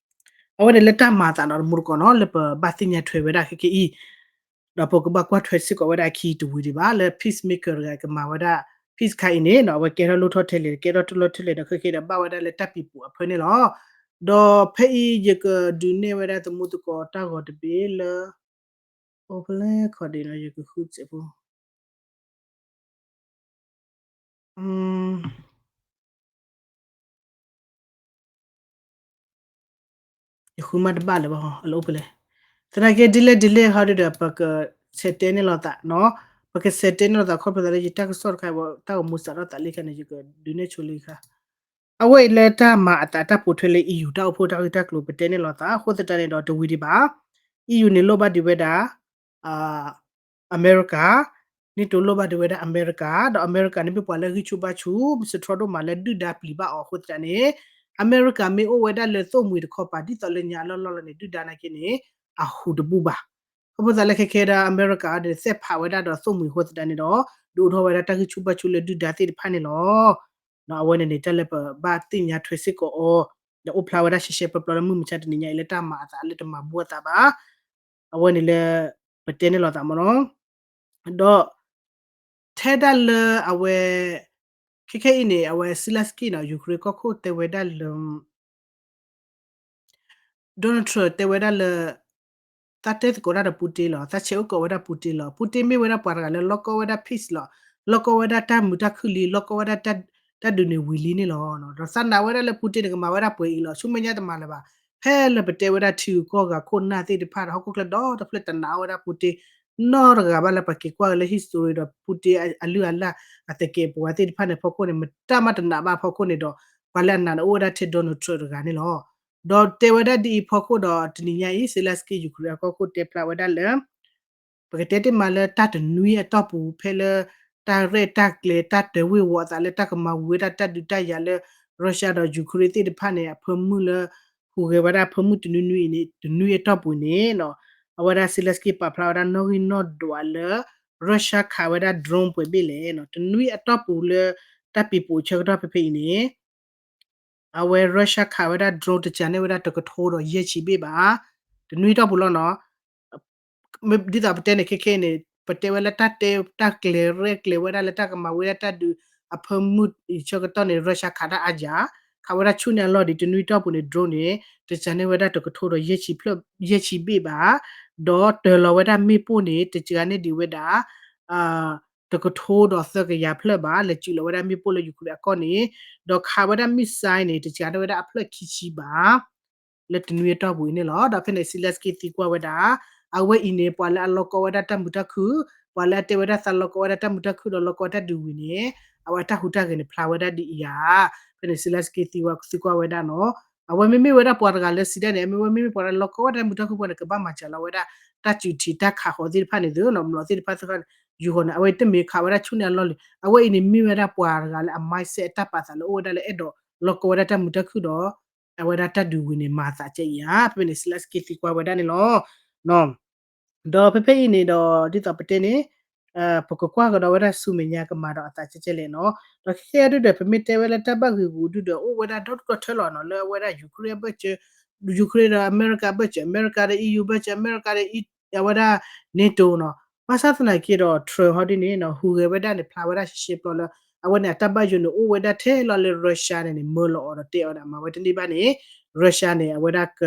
အဝဲန့ၣ်လၢတၢ်မၤအသးနီၤ တမူတကိးနီၤ လၢပဘၣ်သ့ၣ်ညါထွဲဝဲဒၣ်ခဲကဲအံၤ ဒီးပကဘၣ်ကွၢ်ထွဲစ့ၢ်ကီးဝဲဒၣ်အခံတဝံၤဒံးဘၣ် လၢ peacemaker တဂၤကမၤဝဲဒၣ် peace ခါအံၤန့ၣ်နီၤ အဝဲကဲထီၣ်လိၣ်ထီၣ်ထဲလဲၣ် ကဲထီၣ်လိၣ်ထီၣ်ထဲလဲၣ်ဒီး ခဲကဲဒီးဘၣ်ဝဲဒၣ်လၢတၢ်ပံၤပူၤအဖၢန့ၣ်လီၤ. ဒီးဖဲအံၤယကဒုးနဲၣ်ဝဲဒၣ်သမူသကိးတၢ်ဂီၤတဘ့ၣ်လၢ အိၣ်ဖဲလဲၣ်ခီဒံးနီၤ ယကဃုစဲးဖိ ယဃုမးတဘၣ်လၢၤဘၣ် အလၢအိၣ်ဖဲလဲၣ်. သနာ်က့ဒ်လဲၣ်ဒ်လဲၣ်ဟီဒ်ဒီး ပကဆဲးတဲန့ၢ်လိာ်သးနီၤ ပကဆဲးတဲန့ၢ်လိာ်သး ခီဖျိသးလၢယတၢ်ကစီၣ်တခါ တၢ်ဂီၤမူစးထီၣ်သးလံခါန့ၣ် ယကဒုးနဲၣ်ဆိလံခါ အဝဲအံၤလၢတၢ်မၤအသးတၢ်ပိာ်ထွဲလၢ EU တၢ်အိၣ်ဖှိၣ်တၢ်ဂ့ၢ်တၢ်ကျိၤ ပတဲန့ၢ်လိာ်သး အဃိသတးန့ၣ်ဒီးတဝံၤဒံးဘၣ် EU န့ၣ်လိၣ်ဘၣ်ဒံးဝဲဒၣ် အမဲရကၤ NATO လိၣ်ဘၣ်ဒံးဝဲဒၣ်အမဲရကၤ ဒီးအမဲရကၤန့ၣ်မ့ၢ်ပှၤလၢဂံၢ်ဆူၣ်ဘါဆူၣ် စထြီဒိၣ်မးလၢဒုၣ်ဒါပျံၤဘၣ်အီၤအဃိသတးန့ၣ် အမဲရကၤမ့ၢ်အိၣ်ဝဲဒၣ်လၢသိၣ်မှံၤတခီပၤ ဒ်သိးလၢညါအလီၢ်လီၢ်လၢန့ၣ် ဒုၣ်ဒါနာ်က့န့ၣ် အဟူးတဘူၣ်ဘၣ်. ခီဖျိသးလၢခဲခဲဒီးအမဲရကၤဒီးသ့ၣ်ဖးဝဲဒၣ်ဒီးသိၣ်မှံၤအဃိသတးန့ၣ်ဒီး ဒုးအိၣ်ထီၣ်ဝဲဒၣ်တၢ်ဂံၢ်ဆူၣ်ဘါဆူၣ်လၢဒုၣ်ဒါသ့ၣ်တဖၣ်န့ၣ်လီၤ. အဝဲန့ၣ်န့ၣ် တၢ်လၢပဘၣ်သ့ၣ်ညါထွဲစ့ၢ်ကီးအီၤ ဒီးအိၣ်ဖျါဝဲဒၣ်ရှဲရှဲပျီပျီလၢမုၢ်မဆါတနံၤညါအံၤလၢတၢ်မၤအသးလၢတမၤဘူၣ်အသးဘၣ်. အဝဲန့ၣ်လၢ ပတဲန့ၢ်လိာ်သးမ့ၢ်နီၤ ဒီး ထဲဒၣ်လၢအဝဲ ခဲခဲအံၤန့ၣ် အဝဲ Zelensky နီၤ Ukraine ကီၢ်ခိၣ်တဲဝဲဒၣ်လၢ Donald Trump တဲဝဲဒၣ်လၢ သးတဲသကိးတၢ်ဒီး Putin လီၤ သးဆဲးအိၣ်ကီးဝဲဒၣ် Putin လီၤ Putin မ့ၢ်ဝဲဒၣ်ပှၤတဂၤလၢလီၢ်ကီဝဲဒၣ် peace လီၤ လီၢ်ကီဝဲဒၣ်တၢ်မုာ်တၢ်ခုၣ်လံ လီၢ်ကီဝဲဒၣ်တၢ်ဒုးန့ၣ်ဝံၤလံန့ၣ်လီၤ. ဒီးသးနာ်ဝဲဒၣ်လၢ Putin န့ၣ် ကမၤဝဲဒၣ်ပှဲၤအံၤလီၤ ဆူမဲာ်ညါတမၤလၢၤဘၣ် ဖဲလၢပတဲဝဲဒၣ်ထံဂုၤကီၢ်ဂၤခိၣ်နၢ်သ့ၣ်တဖၣ်ဒီး ဟီၣ်ခိၣ်ချၢဒီတဖျၢၣ်တနာ်ဝဲဒၣ် Putin နီတဂၤဘၣ်လၢပက့ၤကွၢ်က့ၤလၢ history ဒီး Putin အလုၢ်အလၢ် အသကဲးပဝးသ့ၣ်တဖၣ်န့ၣ် ဖီခိၣ်န့ၣ် မတၢ်မၤတနာ်ဘၣ်ဖီခိၣ်န့ၣ်ဒီး ပှၤလၢအနာ်န့ၣ်အိၣ်ဝဲဒၣ်ထဲ Donald Trump တဂၤန့ၣ်လီၤ. ဒီးတဲဝဲဒၣ်ဒ်အံၤဖီခိၣ်ဒီး တနံၤညါအံၤ Zelensky Ukraine အကီၢ်ခိၣ်တဲဖျါဝဲဒၣ်လၢ ပကတဲတ့ၢ်မးလၢတၢ်တနွံအတီၢ်ပူၤ ဖဲလၢ တၢ်ရဲၣ်တၢ်ကျဲၤ တၢ်တၢၤဝ့ၤဝီၤအသးလၢတၢ်ကမၤဝံၤဝဲဒၣ်တၢ်ဒုးတၢ်ယၤလၢ Russia ဒီး Ukraine သ့ၣ်တဖၣ်န့ၣ် အဖၢမုၢ်လၢ ဟူးဂဲၤဝဲဒၣ်ဖၢမုၢ်တနွံနွံအံၤန့ၣ် တနွံအတီၢ်ပူၤန့ၣ် အဝဲဒၣ် Zelensky ပာ်ဖျါဝဲဒၣ်နီၣ်ဂံၢ်နီၣ်ဒွးလၢ Russia ခးဝဲဒၣ် drone ပှဲၤဘ့ၣ်လဲၣ် တနွံအတီၢ်ပူၤလၢ တၢ်ပံၤပူၤအဆၢကတီၢ်ဖဲဖဲအံၤန့ၣ် အဝဲ Russia ခးဝဲဒၣ် drone တစှၤန့ၢ်ဝဲဒၣ်တကထိဒီးယဲၢ်ဆံဘ့ၣ်ဘၣ်. တနွံအတီၢ်ပူၤလီၤနီၤ. ဒ်သိးပတဲန့ၣ်ခဲခဲအံၤန့ၣ် ပတဲဝဲလၢတၢ်တဲ တၢ်ကျဲၤရဲၣ်ကျဲၤဝဲဒၣ်လၢတၢ်ကမၤဝံၤဒၣ်တၢ်ဒုးအဖၢမုၢ်အဆၢကတီၢ်န့ၣ် Russia ခးတၢ်အါယၤ ခးဝဲဒၣ်ဆူၣ်န့ၢ်အလီၢ်ဒံး တနွံအတီၢ်ပူၤန့ၣ် drone န့ၣ် တစှၤန့ၢ်ဝဲဒၣ်တကထိဒီးယဲၢ်ဆံဘ့ၣ်ဘၣ်. ဒီးတၢၤလီၤဝဲဒၣ်မ့ၣ်ပိၢ်န့ၣ် တစှၤန့ၢ်ဒံးဝဲဒၣ် တကထိဒီးသၢကယၤဖျၢၣ်ဘၣ် လဲၤစူးလီၤဝဲဒၣ်မ့ၣ်ပိၢ်လၢ Ukraine အကီၢ်န့ၣ် ဒီးခးဝဲဒၣ် missile န့ၣ် တစှၤန့ၢ်ဝဲဒၣ်အဖျၢၣ်ခံဆံဘၣ် လၢတနွံအတီၢ်ပူၤအံၤန့ၣ်လီၤ. ဒီးဖဲန့ၣ် Zelensky သံကွၢ်ဝဲဒၣ် အဝဲအံၤန့ၣ် ပှၤလၢအလီၢ်ကီဝဲဒၣ်တၢ်မုာ်တၢ်ခုၣ် ပှၤလၢအတဲဝဲဒၣ်သးလီၢ်ကီဝဲဒၣ်တၢ်မုာ်တၢ်ခုၣ်ဒီးလီၢ်ကီဝဲတၢ်ဒုးဝံၤန့ၣ် အဝဲအတၢ်ဟူးတၢ်ဂဲၤန့ၣ်ဖျါဝဲဒၣ်ဒ်အံၤဧါ. ဖဲန့ၣ် Zelensky သံကွၢ်ဝဲဒၣ်နီၤ အဝဲမ့မ့ၢ်ဝဲဒၣ်ပှၤတဂၤလၢစံးဒၣ်န့ၣ် အမ့ၢ်ဝဲမ့မ့ၢ်ပှၤလၢလီၢ်ကီဝဲဒၣ်တၢ်မုာ်တၢ်ခုၣ်ပှၤန့ၣ် ကဘၣ်မၤစၢၤလီၤဝဲဒၣ် တၢ်စူးထံးတၢ်ခးဃီၤသ့ၣ်တဖၣ်န့ၣ်သုနီၤ မျိာ်သ့ၣ်တဖၣ်သ့ၣ်တဖၣ် ယူၤဃီၤန့ၣ် အဝဲတမ့ၢ်ခးဝဲဒၣ်ဆူၣ်န့ၢ်အလီၢ်လံ အဝဲအံၤန့ၣ်မ့ၢ်ဝဲဒၣ်ပှၤတဂၤလၢအ mindset အတၢ်ပာ်သးလၢအိၣ်ဝဲဒၣ်လၢအဲၣ်ဒိးလီၢ်ကီဝဲဒၣ်တၢ်မုာ်တၢ်ခုၣ်ဒီး အဝဲဒၣ်တၢ်ဒုးဝံၤန့ၣ် မၤသးကဲအံၤဧါ. ဖဲဖဲန့ၣ် Zelensky သံကွၢ်ဝဲဒၣ်န့ၣ်လီၤ. ဒီးဖဲဖဲအံၤန့ၣ်ဒီး ဒ်သိးပတဲန့ၣ် ပကကွၢ်ကဒီးဝဲဒၣ်ဆူမဲာ်ညါကမၤဒီးအသးကဲကဲလဲၣ်နီၤ. ဒီးခဲအံၤဒုဒီး ပမ့ၢ်တဲဝဲလၢတၢ်ဘၣ်ဂ့ၢ်ဂူၤဒုဒီး အိၣ်ဝဲဒၣ်ဒီတကီၢ်ထၢလီၤနီၤ လၢအဝဲဒၣ် Ukraine အဘၢၣ်စၢၤ Ukraine ဒီးအမဲရကၤဘၢၣ်စၢၤ အမဲရကၤဒီး EU ဘၢၣ်စၢၤ အမဲရကၤဒီး အဝဲဒၣ် NATO နီၤ. ဘၣ်ဆၣ်သနာ်က့ဒီး Trump ဟီဒ်န့ၣ်နီၤ ဟူးဂဲၤဝဲဒၣ်န့ၣ် ဖျါဝဲဒၣ်ရှဲရှဲပျီလၢ အဝဲန့ၣ် အတၢ်ဘၣ်ယိၣ်န့ၣ် အိၣ်ဝဲဒၣ်ထဲလီၤလၢ Russia န့ၣ်န့ၣ် မၢလီၤအီၤဒီးတဲအီၤဒီး မၤဝဲတန့ၢ်ဘၣ်န့ၣ် Russia န့ၣ် အဝဲဒၣ်က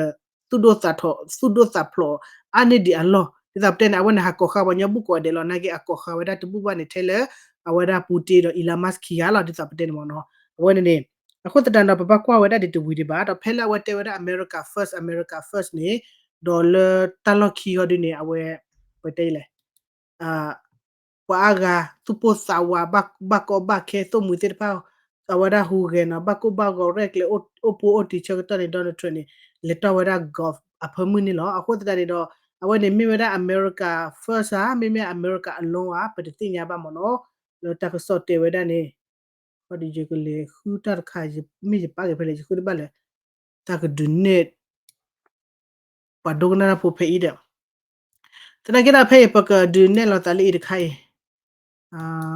သူၣ်ဒိၣ်သးဖျိး သူၣ်ဒိၣ်သးဖျိး အါန့ၢ်ဒံးအလီၢ် ဒ်သိးပတဲန့ၣ် အဝဲန့ၣ် ဟးကိးဃာ်ပှၤကညီဘူးကိးဂၤဒဲးလီၤ နာ်က့အကိးဃာ်ဝဲဒၣ်တဘူၣ်ဘၣ်န့ၣ် ထဲလၢ အဝဲဒၣ် Putin ဒီး Elon Musk ခံဂၤလီၤ ဒ်သိးပတဲန့ၣ်မ့ၢ်နီၤ. အဝဲန့ၣ်န့ၣ် အဃိသတးဒီး ပဘၣ်ကွၢ်ဝဲဒၣ်ဒံးတဝံၤဒံးဘၣ် ဒီးဖဲလၢအဝဲတဲဝဲဒၣ် America first, America first န့ၣ် ဒီးလၢတၢ်လီၢ်ခံဟီဒ်န့ၣ် အဝဲ ပတဲလဲၣ် ပှၤအါဂၤ သူၣ်ပိၢ်သးဝး ဘၣ်ကီဘၣ်ခဲ သိၣ်မှံၤသ့ၣ်တဖၣ် အဝဲဒၣ်ဟူးဂဲၤနီၤ ဘၣ်ကိၢ်ဘၣ်ဂီၤရဲၣ်ကျဲၤ အိၣ်ပူၤအိၣ်တံၤဆၢကတီၢ်န့ၣ် Donald Trump န့ၣ် လဲၤတီၢ်ဝဲဒၣ် golf အဖၢမုၢ်န့ၣ်လီၤ. အဃိသတးန့ၣ်ဒီး အဝဲန့ၣ်မ့ၢ်ဝဲဒၣ် America first ဧါ, မ့မ့ၢ် America အလီၢ်ဧါ ပတသ့ၣ်ညါဘၣ်မ့ၢ်နီၤ. လၢတၢ်ကစီၣ်တဲဝဲဒၣ်န့ၣ် ဒီးယကလဲၤဃုတၢ်တခါ မ့ၢ်ယပာ်က့ၤဖဲလဲၣ် ယဃုတဘၣ်လဲၣ် တၢ်ကဒုးနဲၣ် ပှၤဒိကနၣ်တၢ်ဖိဖဲအံၤဒီး သနာ်က့ဒီးဖဲအံၤ ပကဒုးနဲၣ်လီၤသးလၢအံၤတခါအံၤ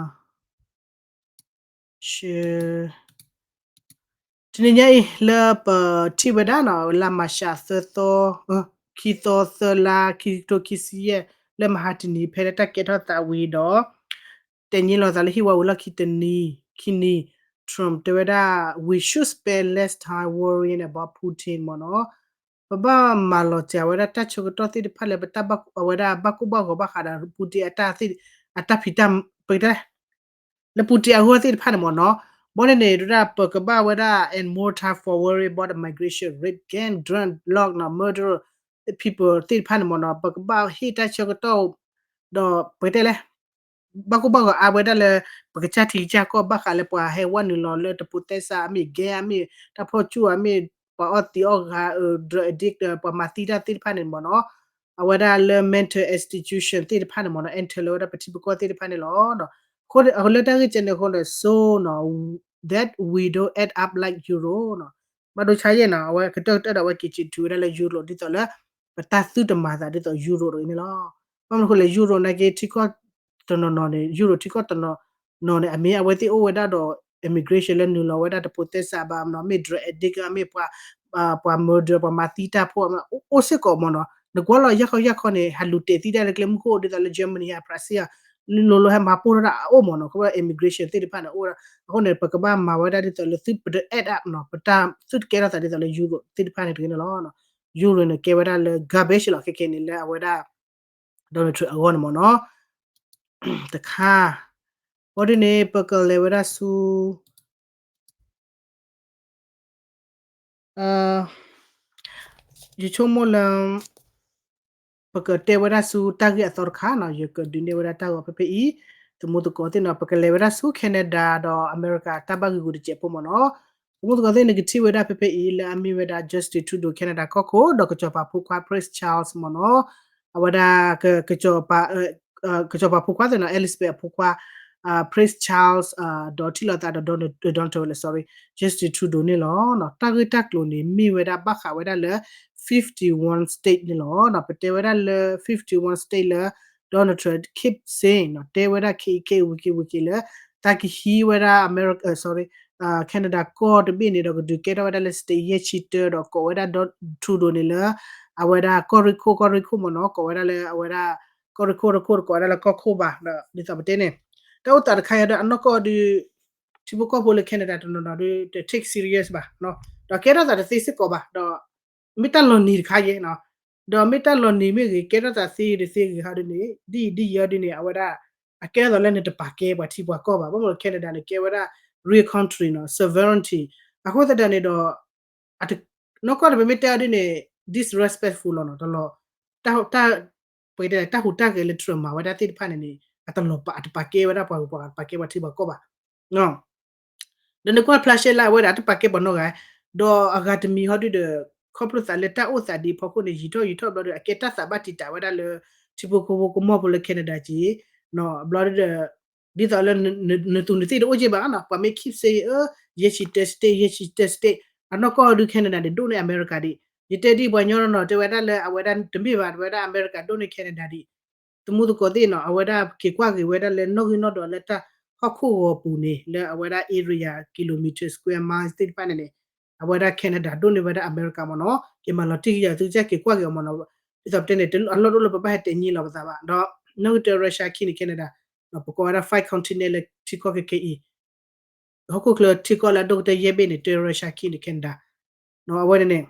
တနံၤညါအံၤ လၢပထံၣ်ဝဲဒၣ်နီၤ လါမၢ်ၡးသၢသီ ခံသီသၢလါ ခံကထိခံဆံယဲၢ် လၢမဟါတနံၤ ဖဲလၢတၢ်ကဲထီၣ်သးဝံၤဒီး တဲန့ၢ်လီၤသးလၢဟံၣ်ဝါဝံၤလီၢ်ခံတနံၤ ခံနံၤ Trump တဲဝဲဒၣ် we should spend less time worrying about Putin မ့ၢ်နီၤ. ပဘၣ်မၤလီၤစှၤဝဲဒၣ်တၢ်ဆၢကတီၢ်သ့ၣ်တဖၣ်လၢပတၢ်ဘၣ်အဝဲဒၣ်ဘၣ်ကိၢ်ဘၣ်ဂီၤဘၣ်ဃးဒီး Putin အတၢ်ဖံးတၢ် ပကတဲ လၢ Putin အဂီၢ်သ့ၣ်တဖၣ်န့ၣ်မ့ၢ်နီၤ. ဘီန့ၣ်န့ၣ် ဒၣ်ပကဘၣ်ဝဲဒၣ် and more time for worry about the migration, rape, gang, drug, law နီၤ murder people သ့ၣ်တဖၣ်န့ၣ်မ့ၢ်နီၤ ပကဘၣ်ဟ့ၣ်တၢ်ဆၢကတီၢ် ဒီးပကတဲလဲၣ် ဘၣ်ကိၢ်ဘၣ်ဂီၤအါဝဲဒၣ်လၢ ပကစၢ်ထံကစၢ်ကီၢ်ဘၣ်ဃးလၢပှၤဟဲဝဲနုာ်လီၤလၢတပူၤသဲစး အမ့ၢ် gang အမ့ၢ် တၢ်ဖီၣ်ဆူၣ်အမ့ၢ် ပှၤအီၣ်သံးအီၣ်ဂၤ drug addict ပှၤမၤသံတၢ်သ့ၣ်တဖၣ်န့ၣ်မ့ၢ်နီၤ အဝဲဒၣ်လၢ mental institution သ့ၣ်တဖၣ်န့ၣ်မ့ၢ်နီၤ enter လၢဝဲဒၣ်ပထံပကီၢ်သ့ၣ်တဖၣ်န့ၣ်လီၤ. အဃိလၢတၢ်ဂ့ၢ်ကဲန့ၣ်အဃိဒီး so နီၤ that we don't end up like Europe နီၤ. ဘၣ်ဒိဆါယဲၢ်နီၤ အဝဲကတၢၢ်ကတၢၢ်ဒီးအဝဲက့ၤစံးတုၤဝဲဒၣ်လၢ Europe ဒ်သိးလၢ ပတၢ်သုတမၤသးဒ်သိး Europe တဂ့ၤန့ၣ်လီၤ. ဘၣ်မနုၤအဃိလဲၣ် Europe နာ်က့ထံကီၢ်တနီၤနီၤန့ၣ် Europe ထံကီၢ်တနီၤနီၤန့ၣ် အမ့ၢ်အဝဲသ့ၣ်အိၣ်ဝဲဒၣ်ဒီး immigration လၢနုာ်လီၤဝဲဒၣ်တပူၤသဲစးဘၣ်မ့ၢ်နီၤ မ့ၢ် drug addict မ့ၢ်ပှၤ ပှၤ murder ပှၤမၤသံတၢ်ဖိ အိၣ်စ့ၢ်ကီးမ့ၢ်နီၤ နကွၢ်လီၤယၢ်ခီယၢ်ခီန့ၣ် ဟးလူၤတဲာ်သံတၢ်လၢကျဲမုၢ်ခိၣ်ဒ်သိးလၢ Germany ဟး Brazil လိၤလိၤဟဲမၤပိၢ်ထီၣ်တၢ်အအိၣ်မ့ၢ်နီၤ ခီဖျိ immigration သ့ၣ်တဖၣ်န့ၣ်အိၣ်ဝဲဒၣ် အဃိန့ၣ် ပကဘၣ်မၤဝဲဒၣ်ဒ်သိးလၢသုပတ end up နီၤ ပတၢ်သုတကဲထီၣ်သးဒ်သိးလၢ Europe သ့ၣ်တဖၣ်န့ၣ်တဂ့ၤန့ၣ်လီၤ. Europe န့ၣ်ကဲဝဲဒၣ်လၢ garbage လီၤ ခဲခဲန့ၣ်လၢအဝဲဒၣ် Donald Trump အဂီၢ်န့ၣ်မ့ၢ်နီၤ တခါ ဘီဒ်န့ၣ် ပကလဲၤဝဲဒၣ်ဆူ ယဆိကမိၣ်လၢ ပကတဲဝဲဒၣ်ဆူတၢ်ဂ့ၢ်အသီတခါနီၤ ယကဒုးနဲၣ်ဝဲဒၣ်တၢ်ဂီၤဖဲဖဲအံၤ သမူသကိးသ့ၣ်နီၤ ပကလဲၤဝဲဒၣ်ဆူ Canada ဒီး America တၢ်ဘၣ်ဂံာ်ဂူာ်တစဲးဖိမ့ၢ်နီၤ သမူသကိးသ့ၣ်န့ၣ်ကထံၣ်ဝဲဒၣ်ဖဲဖဲအံၤလၢအမ့ၢ်ဝဲဒၣ် Justin Trudeau Canada ကီၢ်ခိၣ် ဒီးကစီၤပၤဖိခွါ Prince Charles မ့ၢ်နီၤ အဝဲဒၣ် ကစီၤပၤဖိခွါသ့ၣ်နီၤ Elizabeth အဖိခွါ Prince Charles ဒီးထံၣ်လိာ်သးဒီး Donald Trump လၢ sorry Justin Trudeau န့ၣ်လီၤ. တၢ်ဂ့ၢ်တၢ်ကျိၤန့ၣ် မ့ၢ်ဝဲဒၣ်ဘၣ်ဃးဝဲဒၣ်လၢ fifty-one state န့ၣ်လီၤ. ပတဲဝဲဒၣ်လၢ fifty-one state လၢ Donald Trump keep saying နီၤ တဲဝဲဒၣ်ခဲအံၤခဲအံၤဝံၤက့ၤဝံၤက့ၤလၢ တၢ်ကဟံးဝဲဒၣ် America sorry Canada ကီၢ်တဘ့ၣ်န့ၣ်ဒီးကဒုးကဲထီၣ်ဝဲဒၣ်လၢ state ယဲၢ်ဆံတၢ ဒီးကိးဝဲဒၣ် Trudeau န့ၣ်လၢ အဝဲဒၣ်ကီၢ်ရ့ၣ်ခိၣ် ကီၢ်ရ့ၣ်ခိၣ်မ့ၢ်နီၤ ကိးဝဲဒၣ်လၢအဝဲဒၣ် ကီၢ်ရ့ၣ်ခိၣ်တခိၣ် ကိးဝဲဒၣ်လၢကီၢ်ခိၣ်ဘၣ် ဒီးဒ်သိးပတဲန့ၣ် တၢ်အိၣ်သးတခါအံၤဒီးအနီၢ်ကီၢ်ဒီး ထံဖိကီၢ်ဖိလၢ Canada တနီၤနီၤဒီး take serious ဘၣ် ဒီးကဲထီၣ်သးတသ့စ့ၢ်ကီးဘၣ် ဒီးမ့ၢ်တၢ်လီၤနံၤတခါယဲၢ် ဒီးမ့ၢ်တၢ်လီၤနံၤမ့ၢ်ဂ့ၤ ကဲထီၣ်သးသ့တသ့ဂ့ၤဟီဒ်န့ၣ် ဒ်အံၤဒ်ယီၤဒ်န့ၣ် အဝဲဒၣ် အကဲထီၣ်သးလၢနတပာ်ကဲပှၤထံပှၤကီၢ်ဘၣ် ဘၣ်မနုၤ Canada န့ၣ် ကဲဝဲဒၣ် real country နီၤ sovereignty အဃိသတးန့ၣ်ဒီး နီၢ်ကီၢ်တဘ့ၣ်မ့ၢ်တဲအီၤဒ်န့ၣ် disrespectful လီၤနီၤ တလီၤ တၢ် ပတဲတၢ်ဟူးတၢ်ဂဲၤလၢ Trump မၤဝဲဒၣ်သ့ၣ်တဖၣ်န့ၣ်န့ၣ် အတလီၤပာ် အတပာ်ကဲဝဲဒၣ်ပှၤဂုၤပှၤဂၤ တပာ်ကဲပှၤထံပှၤကီၢ်ဘၣ် ဒီးနကွၢ်ဖျါရှဲလၢအဝဲဒၣ်တပာ်ကဲပှၤနီတဂၤ ဒီးအဂၤတမံၤဟီဒုဒီး ခီဖျိသးလၢတၢ်အိၣ်သးဒ်အဖီခိၣ်န့ၣ် ယံာ်ထီၣ်ယံာ်ထီၣ်ဘျီဒီး အကဲတၢ်သးဘၣ်တံာ်တာ်ဝဲဒၣ်လၢ ထံဖိကီၢ်ဖိကမီၤဖိလၢ Canada က့ၤ ဘျီဒီး ဒ်သိးလၢ နသူၣ်နသ့ၣ်တအိၣ်က့ၤဘၣ်နီၤ ပှၤမ့ၢ် keep saying ယဲၢ်ဆံတၢ state ယဲၢ်ဆံတၢ state အနီၢ်ကီၢ်ဒု Canada ဒံးဒိၣ်န့ၢ် America ဒံး ယတဲဒ်ပှၤညီနီၤနီၤ တဲဝဲဒၣ်လၢအဝဲဒၣ်တမ့ၢ်ဘၣ် တဲဝဲဒၣ် America ဒိၣ်န့ၢ် Canada ဒံး သမူသကိးသ့ၣ်နီၤ အဝဲဒၣ်က့ၤကွၢ်က့ၤဝဲဒၣ်လၢနီၣ်ဂံၢ်နီၣ်ဒွးလၢတၢ်ဟီၣ်ခိၣ်ဂီၤပူၤန့ၣ် လၢအဝဲဒၣ် area kilometer square miles သ့ၣ်တဖၣ်န့ၣ်န့ၣ် အဝဲဒၣ် Canada ဒိၣ်န့ၢ်ဝဲဒၣ် America မ့ၢ်နီၤ က့ၤမၤလီၤတံၢ်က့ၤယၤ သုကစၢ်က့ၤကွၢ်က့ၤအီၤမ့ၢ်နီၤ ဒ်သိးပတဲန့ၣ် အလီၢ်တအိၣ်လၢပဘၣ်ဟဲတဲညံလီၤပသးဘၣ် ဒီးနီၣ်ဂံၢ်တၢ Russia ခံန့ၣ် Canada ပကိးဝဲဒၣ် five continent လၢထံကီၢ်ခဲခဲအံၤ ဟီၣ်ခိၣ်ချၢထံကီၢ်လၢအဒိၣ်ကတၢၢ်ယဲၢ်ဘ့ၣ်န့ၣ် တၢ Russia ခံန့ၣ် Canada အဝဲန့ၣ်န့ၣ်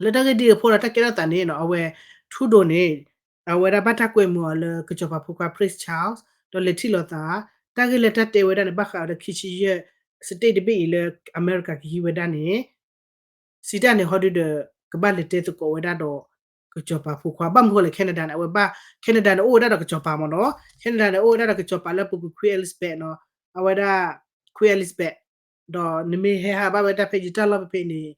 လၢတၢ်ဂ့ၢ်ဒ်အံၤအဖီဒီးတၢ်ကဲထီၣ်သးန့ၣ်နီၤ အဝဲ Trudeau န့ၣ် အဝဲဒၣ်ဘၣ်တၢ်ကွဲမုာ်အီၤလၢကစီၤပၤဖိခွါ Prince Charles ဒီးလဲၤထံၣ်လိာ်သး တၢ်ဂ့ၢ်လၢတၢ်တဲဝဲဒၣ်န့ၣ် ဘၣ်ဃးဒီးခံဆံယဲၢ် state တဘ့ၣ်အံၤလၢ America ကဟံးဝဲဒၣ်န့ၣ် စံးတၢ်န့ၣ်ဟီဒုဒီး ကဘၣ်လဲၤတဲသကိးဝဲဒၣ်ဒီး ကစီၤပၤဖိခွါ ဘၣ်မနုၤဃိလဲၣ် Canada န့ၣ် အဝဲဘၣ် Canada န့ၣ်အိၣ်ဝဲဒၣ်ဒီးကစီၤပၤမ့ၢ်နီၤ Canada န့ၣ်အိၣ်ဝဲဒၣ်ဒီးကစီၤပၤလၢအပူၤကွံာ် Queen Elizabeth နီၤ အဝဲဒၣ် Queen Elizabeth, ဒီးနမ့ၢ်ဟဲဟးဘၣ်ဝဲတၢ်ဖဲယတၢ်လီၢ်ဖဲဖဲန့ၣ်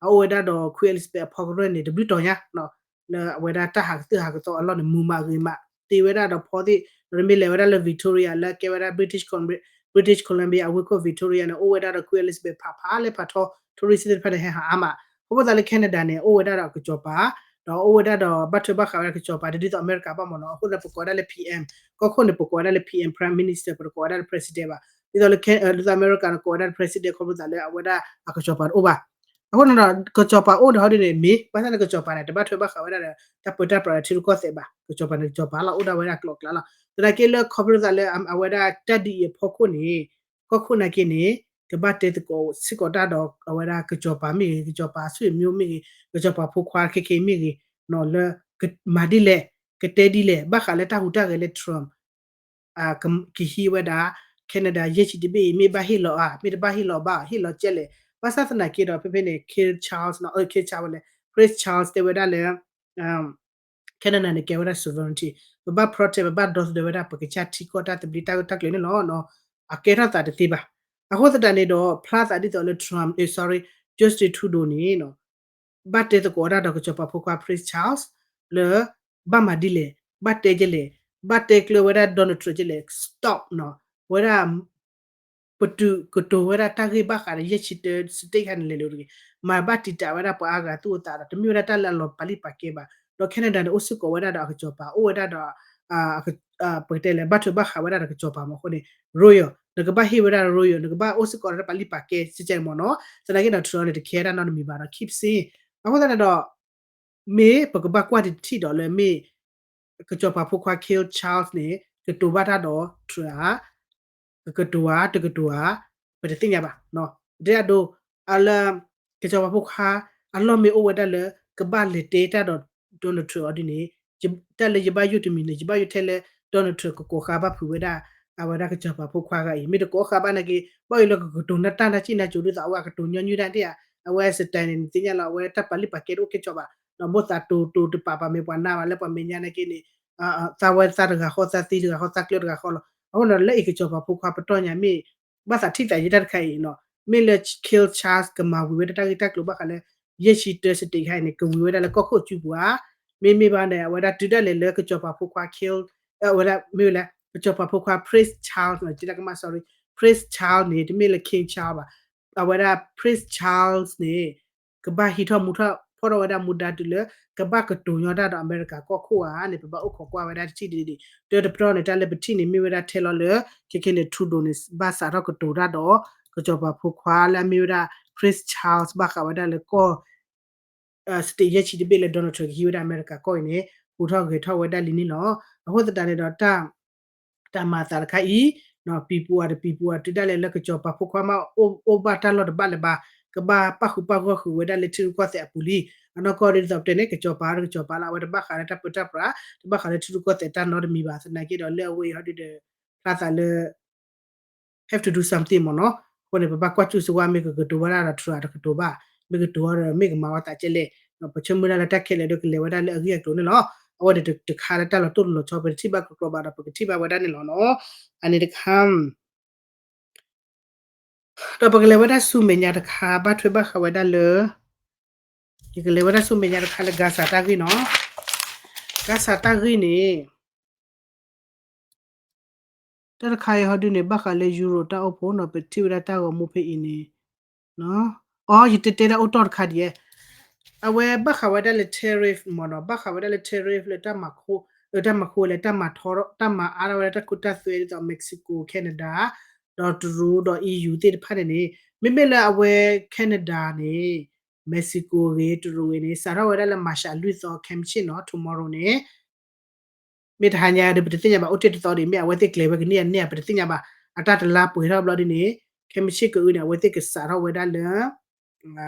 အအိၣ်ဝဲဒၣ်ဒီး Queen Elizabeth အဖီကရၢၢ်န့ၣ် တဘျုးတီၤညါ လၢအဝဲဒၣ်တၢ်ဟးကသုၣ်ဟးကသီအလီၢ်န့ၣ် မူးမးဂ့ၤမး သ့ဝဲဒၣ်ဒီးဖီသ့ၣ် ဒီးနမ့ၢ်လဲၤဝဲဒၣ်လၢ Victoria လၢကဲဝဲဒၣ် British Columbia အဝ့ၢ်ခိၣ် Victoria န့ၣ် အိၣ်ဝဲဒၣ်ဒီး Queen Elizabeth ဖးဖးလၢဖးထီ tourist သ့ၣ်တဖၣ်န့ၣ် ဟဲဟးအါမး အဃိသတးလၢ Canada န့ၣ် အိၣ်ဝဲဒၣ်ဒီးအကစီၤပၤ ဒီးအိၣ်ဝဲဒၣ်ဒီးဘၣ်ထွဲဘၣ်ဃးဝဲဒၣ်ကစီၤပၤ တဒ်သိးအမဲရကၤဘၣ်မ့ၢ်နီၤ အဃိသတးပကိးဝဲဒၣ်လၢ PM ကီၢ်ခိၣ်န့ၣ် ပကိးဝဲဒၣ်လၢ PM Prime Minister ပတကိးဝဲဒၣ်လၢ President ဘၣ် ဒ်သိးလၢ ဒ်သိးအမဲရကၤန့ၣ် ကိးဝဲဒၣ်လၢ President ခီဖျိသးလၢအဝဲဒၣ်အကစီၤပၤတအိၣ်ဘၣ် အဃိန့ၣ်ဒီး ကစီၤပၤအိၣ်ဒီးဟီဒ်န့ၣ် မ့ၢ် ဘၣ်ဆၣ်န့ၣ်ကစီၤပၤန့ၣ် တဘၣ်ထွဲဘၣ်ဃးဝဲဒၣ်ဒီး တၢ်ပၢတၢ်ပြးဒီးထံရူၢ်ကီၢ်သဲးဘၣ် ကစီၤပၤန့ၣ်ကစီၤပၤလီၤ အိၣ်ဒၣ်ဝဲဒၣ်ကျိၤကျါလီၤ သနာ်က့လၢခီဖျိသးလၢအဝဲဒၣ်တၢ်ဒ်အံၤအဖီခိၣ်န့ၣ် ကီၢ်ခိၣ်နာ်က့န့ၣ် ကဘၣ်တဲသကိးစ့ၢ်ကီးတၢ်ဒီးအဝဲဒၣ်ကစီၤပၤမ့ၢ်ဂ့ၤ ကစီၤပၤအဆွေမျိုးမ့ၢ်ဂ့ၤ ကစီၤပၤဖိခွါခဲခဲအံၤမ့ၢ်ဂ့ၤ လၢ မၤဒ်လဲၣ် ကတဲဒ်လဲၣ် ဘၣ်ဃးလၢတၢ်ဟူးတၢ်ဂဲၤလၢ Trump ကဟံးဝဲဒၣ် Canada ယဲၢ်ဆံတဘ့ၣ်အံၤ မ့ၢ်ဘၣ်ဟ့ၣ်လီၤဧါ မ့ၢ်တဘၣ်ဟ့ၣ်လီၤဘၣ် ဟ့ၣ်လီၤကဲလဲၣ် ဘၣ်ဆၣ်သနာ်က့ဒီး ဖဲဖဲန့ၣ် King Charles နီၤ King Charles ဝဲလဲၣ် Prince Charles တဲဝဲဒၣ်လၢ Canada န့ၣ် ကဲဝဲဒၣ် sovereignty ပဘၣ် protect ပဘၣ်ဒီသဒၢဝဲဒၣ် ပကစၢ်ထံကီၢ်တၢ်သဘျ့တၢ်ဂ့ၢ်တၢ်ကျိၤန့ၣ်လီၤ. အကဲထီၣ်သးတသ့ဘၣ်. အဃိသတးန့ၣ်ဒီး ဖျါသးဒ်သိးလၢ Trump, အ့ sorry, Justin Trudeau န့ၣ် ဘၣ်တဲသကိးဝဲဒၣ်ဒီးကစီၤပၤဖိခွါ Prince Charles လၢ ဘၣ်မၤဒ်လဲၣ်, ဘၣ်တဲဒ်လဲၣ်, ဘၣ်တဲကျၢၤဝဲဒၣ် Donald Trump ဒ်လဲၣ်, stop နီၤ, ဝဲဒၣ် ပတုာ်ကတိၤဝဲဒၣ်တၢ်ဂ့ၢ်ဘၣ်ဃးဒီး ယဲၢ်ဆံတၢ state ခါန့ၣ်လဲၤလိၤတဂ့ၤ, မၤဘၣ်တံာ်တာ်ဝဲဒၣ်ပှၤအါဂၤသူၣ်အသးဒီး တမ့ၢ်ဝဲဒၣ်တၢ်လၢအလီၤပာ်လံၣ်ပာ်ကဲဘၣ်. ဒီး Canada န့ၣ် အိၣ်စ့ၢ်ကီးဝဲဒၣ်ဒီးအကစီၤပၤ, အိၣ်ဝဲဒၣ်ဒီး ပကတဲလဲၣ် ဘၣ်ထွဲဘၣ်ဃးဝဲဒၣ်ဒီးကစီၤပၤမ့ၢ်အဃိန့ၣ် royal နကဘၣ်ဟ့ၣ်ဝဲဒၣ် royal နကဘၣ်အိၣ်စ့ၢ်ကီးဒီးတၢ်ပာ်လံၣ်ပာ်ကဲစဲးစဲးမ့ၢ်နီၤ. သနာ်က့ဒီး Trump န့ၣ် တခဲတၢ်နီတမံၤဘၣ်ဒီး keep saying အဃိသတးန့ၣ်ဒီး မ့ၢ်ပကဘၣ်ကွၢ်တထံၣ်ဒီးလၢမ့ၢ် ကစီၤပၤဖိခွါ King Charles န့ၣ် ကတိၤဘၣ်တၢ်ဒီး Trump ဧါ, ကကတိၤဧါ, တကတိၤဧါ, ပတသ့ၣ်ညါဘၣ်. ဒ်အဒိ အလၢ ကစီၤပၤဖိခွါ အလီၢ်မ့ၢ်အိၣ်ဝဲဒၣ်လၢ ကဘၣ်လဲၤတဲတၢ်ဒီး Donald Trump အီၤဒ်န့ၣ် တၢ်လၢယဘၣ်ယိၣ်တမံၤန့ၣ် ယဘၣ်ယိၣ်ထဲလၢ Donald Trump ကကိးဃာ်ဘၣ်ဖုးဝဲဒၣ် အဝဲဒၣ်ကစီၤပၤဖိခွါဂၤအံၤ မ့ၢ်တကိးဃာ်ဘၣ်နာ်က့ ဘၣ်အံၤလၢကကတိၤနၢ်တၢ်နၢ်စံၣ်နၢ်စိၤဒ်သိးအဝဲကတိၤညီနုၢ်တၢ်ဒ်ဧါ, အဝဲ style န့ၣ် နသ့ၣ်ညါလီၤ အဝဲတၢ်ပာ်လံၣ်ပာ်ကဲတအိၣ်ကဲကီးဘၣ်, ဒီးမိၣ်သးတိၤတိၤတပာ်ပာ်မ့ၢ်ပှၤနၢ်ဘၣ်လၢပှၤမဲာ်ညါနာ်က့န့ၣ် သးဝဲသးတဂၤဃီ သးသံတဂၤဃီ သးကျၢၤတဂၤဃီလီၤ. အဃိန့ၣ် လၢအံၤကစီၤပၤဖိခွါပတီၢ်ညါမ့ၢ် ဘၣ်သးထံၣ်သးယဲၢ်တၢ်တခါအံၤနီၤ, မ့ၢ်လၢ King Charles ကမၤဝံၤဝဲဒၣ်တၢ်ဂ့ၢ်တၢ်ကျိၤဘၣ်ဃးလၢ ယဲၢ်ဆံတၢ state ခါအံၤန့ၣ် ကဝံၤဝဲဒၣ်လၢကီၢ်ခိၣ်စုပူၤဧါ, မ့မ့ၢ်ဘၣ်န့ၣ် အဝဲဒၣ်တုၤဒၣ်လဲာ်လၢကစီၤပၤဖိခွါ King အဝဲဒၣ်မ့ၢ်ဝဲလၢ ကစီၤပၤဖိခွါ Prince Charles နီၤ, ကကမၣ် sorry, Prince Charles န့ၣ် တမ့ၢ်လၢ King Charles ဘၣ်, အဝဲဒၣ် Prince Charles န့ၣ် ကဘၣ်ဟံးထီၣ်မူထီၣ်ဖီၣ်ထီၣ်ဝဲဒၣ်မူဒါတုၤလၢ ကဘၣ်ကတိၤညီတၢ်ဒီးအမဲရကၤကီၢ်ခိၣ်ဧါန့ၣ် ပဘၣ်အိၣ်ခိးကွၢ်ဝဲဒၣ်တထံၣ်ဒ်ဒ်, တၢတပတီၢ်န့ၣ် တၢ်လၢပထံၣ်န့ၣ် မ့ၢ်ဝဲဒၣ်ထဲလီၤလၢ ခဲခဲန့ၣ် Trudeau န့ၣ် ဘၣ်စးထီၣ်ကတိၤတၢ်ဒီး ကစီၤပၤဖိခွါလၢအမ့ၢ်ဝဲဒၣ် Prince Charles ဘၣ်ဃးဝဲဒၣ်လၢကီၢ် state ယဲၢ်ဆံတဘ့ၣ်လၢ Donald Trump ကဟံးဝဲဒၣ်အမဲရကၤကီၢ်အံၤန့ၣ် ဟူးထီၣ်ဂဲၤထီၣ်ဝဲဒၣ်လံန့ၣ်လီၤ. အဃိသတးန့ၣ်ဒီး တၢ်မၤအသးတခါအံၤ ပံၤပူၤအီၤတပံၤပူၤအီၤ တုၤဒၣ်လဲာ်လၢကစီၤပၤဖိခွါမး အိၣ်ဘၣ်တၢ်လီၢ်တဘၣ်လၢၤဘၣ် ကဘၣ်ပၣ်ဃုာ်ပၣ်ဂီၢ်ဃုာ်ဝဲဒၣ်လၢထံရူၢ်ကီၢ်သဲးအပူၤလံ. အနီၢ်ကီၢ်ဒ်သိးပတဲန့ၣ် ကစီၤပၤဒီးကစီၤပၤလၢအဝဲတဘၣ်ဃးလၢတၢ်ပၢတၢ်ပြး တဘၣ်ဃးလၢထံရူၢ်ကီၢ်သဲးတၢ်နီတမံၤဘၣ်. သနာ်က့ဒီးလၢအဝဲအံၤဟီဒုဒီး ဖျါသးလၢ have to do something မ့ၢ်နီၤ. အဃိန့ၣ် ပဘၣ်ကွၢ်စူၣ်စ့ၢ်ဝါ မ့ၢ်ကကတိၤဝဲဒၣ်ဒီး Trump တကတိၤဘၣ်, မ့ၢ်ကတိၤဝဲဒီး မ့ၢ်ကမၤဝဲသးကဲလဲၣ်, ပဆၢမုၢ်ဒၣ်လၢတၢ်ခဲလၢာ်ဒီးကလဲၤဝဲဒၣ်လၢအဂ့ၢ်အကျိၤန့ၣ်လီၤ. အဝဲန့ၣ်တခါလၢတၢ်လီၤတိၢ်လီၤဆီ ပတထံၣ်ဘၣ်ကကြၢးဘၣ်ဒီး ပကထံၣ်ဘၣ်ဝဲဒၣ်န့ၣ်လီၤနီၤ. အန့ၣ်တခါ ဒီးပကလဲၤဝဲဒၣ်ဆူမဲာ်ညါတခါ ဘၣ်ထွဲဘၣ်ဃးဝဲဒၣ်လၢ ယကလဲၤဝဲဒၣ်ဆူမဲာ်ညါတခါလၢ Gaza တၢ်ဂ့ၢ်နီၤ. Gaza တၢ်ဂ့ၢ်န့ၣ် တၢ်တခါအံၤဟီဒုန့ၣ် ဘၣ်ဃးလၢ Europe တၢ်အိၣ်ဖှိၣ်နီၤ ပထံၣ်ဝဲဒၣ်တၢ်ဂီၤမူဖဲအံၤန့ၣ် အီ ယတဲတဲဒၣ်အိၣ်တီၢ်တခါဒ်အံၤ, အဝဲဘၣ်ဃးဝဲဒၣ်လၢ tariff မ့ၢ်နီၤ, ဘၣ်ဃးဝဲဒၣ်လၢ tariff လၢ တၢ်မၤဃိလဲၣ် တၢ်မၤထီ တၢ်မၤအါထီၣ်ဝဲဒၣ်တၢ်ခိတၢ်သွဲဒ်သိး Mexico, Canada ဒီးတရူးဒီး EU သ့ၣ်တဖၣ်န့ၣ်န့ၣ်, မ့မ့ၢ်လၢအဝဲ Canada န့ၣ် Mexico ဂ့ၤ တရူးဂ့ၤန့ၣ် စးထီၣ်ဝဲဒၣ်လၢ March လွံၢ်သီ ခဲမုၢ်ဆ့ၣ်နီၤ tomorrow န့ၣ် မ့ၢ်တဟါညါဒီး ပတသ့ၣ်ညါဘၣ် အိၣ်တ့ၢ်တသီဒံး မ့ၢ်အဝဲသ့ၣ်ကျဲၤဝဲကန့ၢ်အန့ၢ် ပတသ့ၣ်ညါဘၣ်. အတၢ်တလါပှဲၤထီၣ်ဘျီဒ်န့ၣ် ခဲမုၢ်ဆ့ၣ်ကအုန့ၣ် အဝဲသ့ၣ်ကစးထီၣ်ဝဲဒၣ်လၢ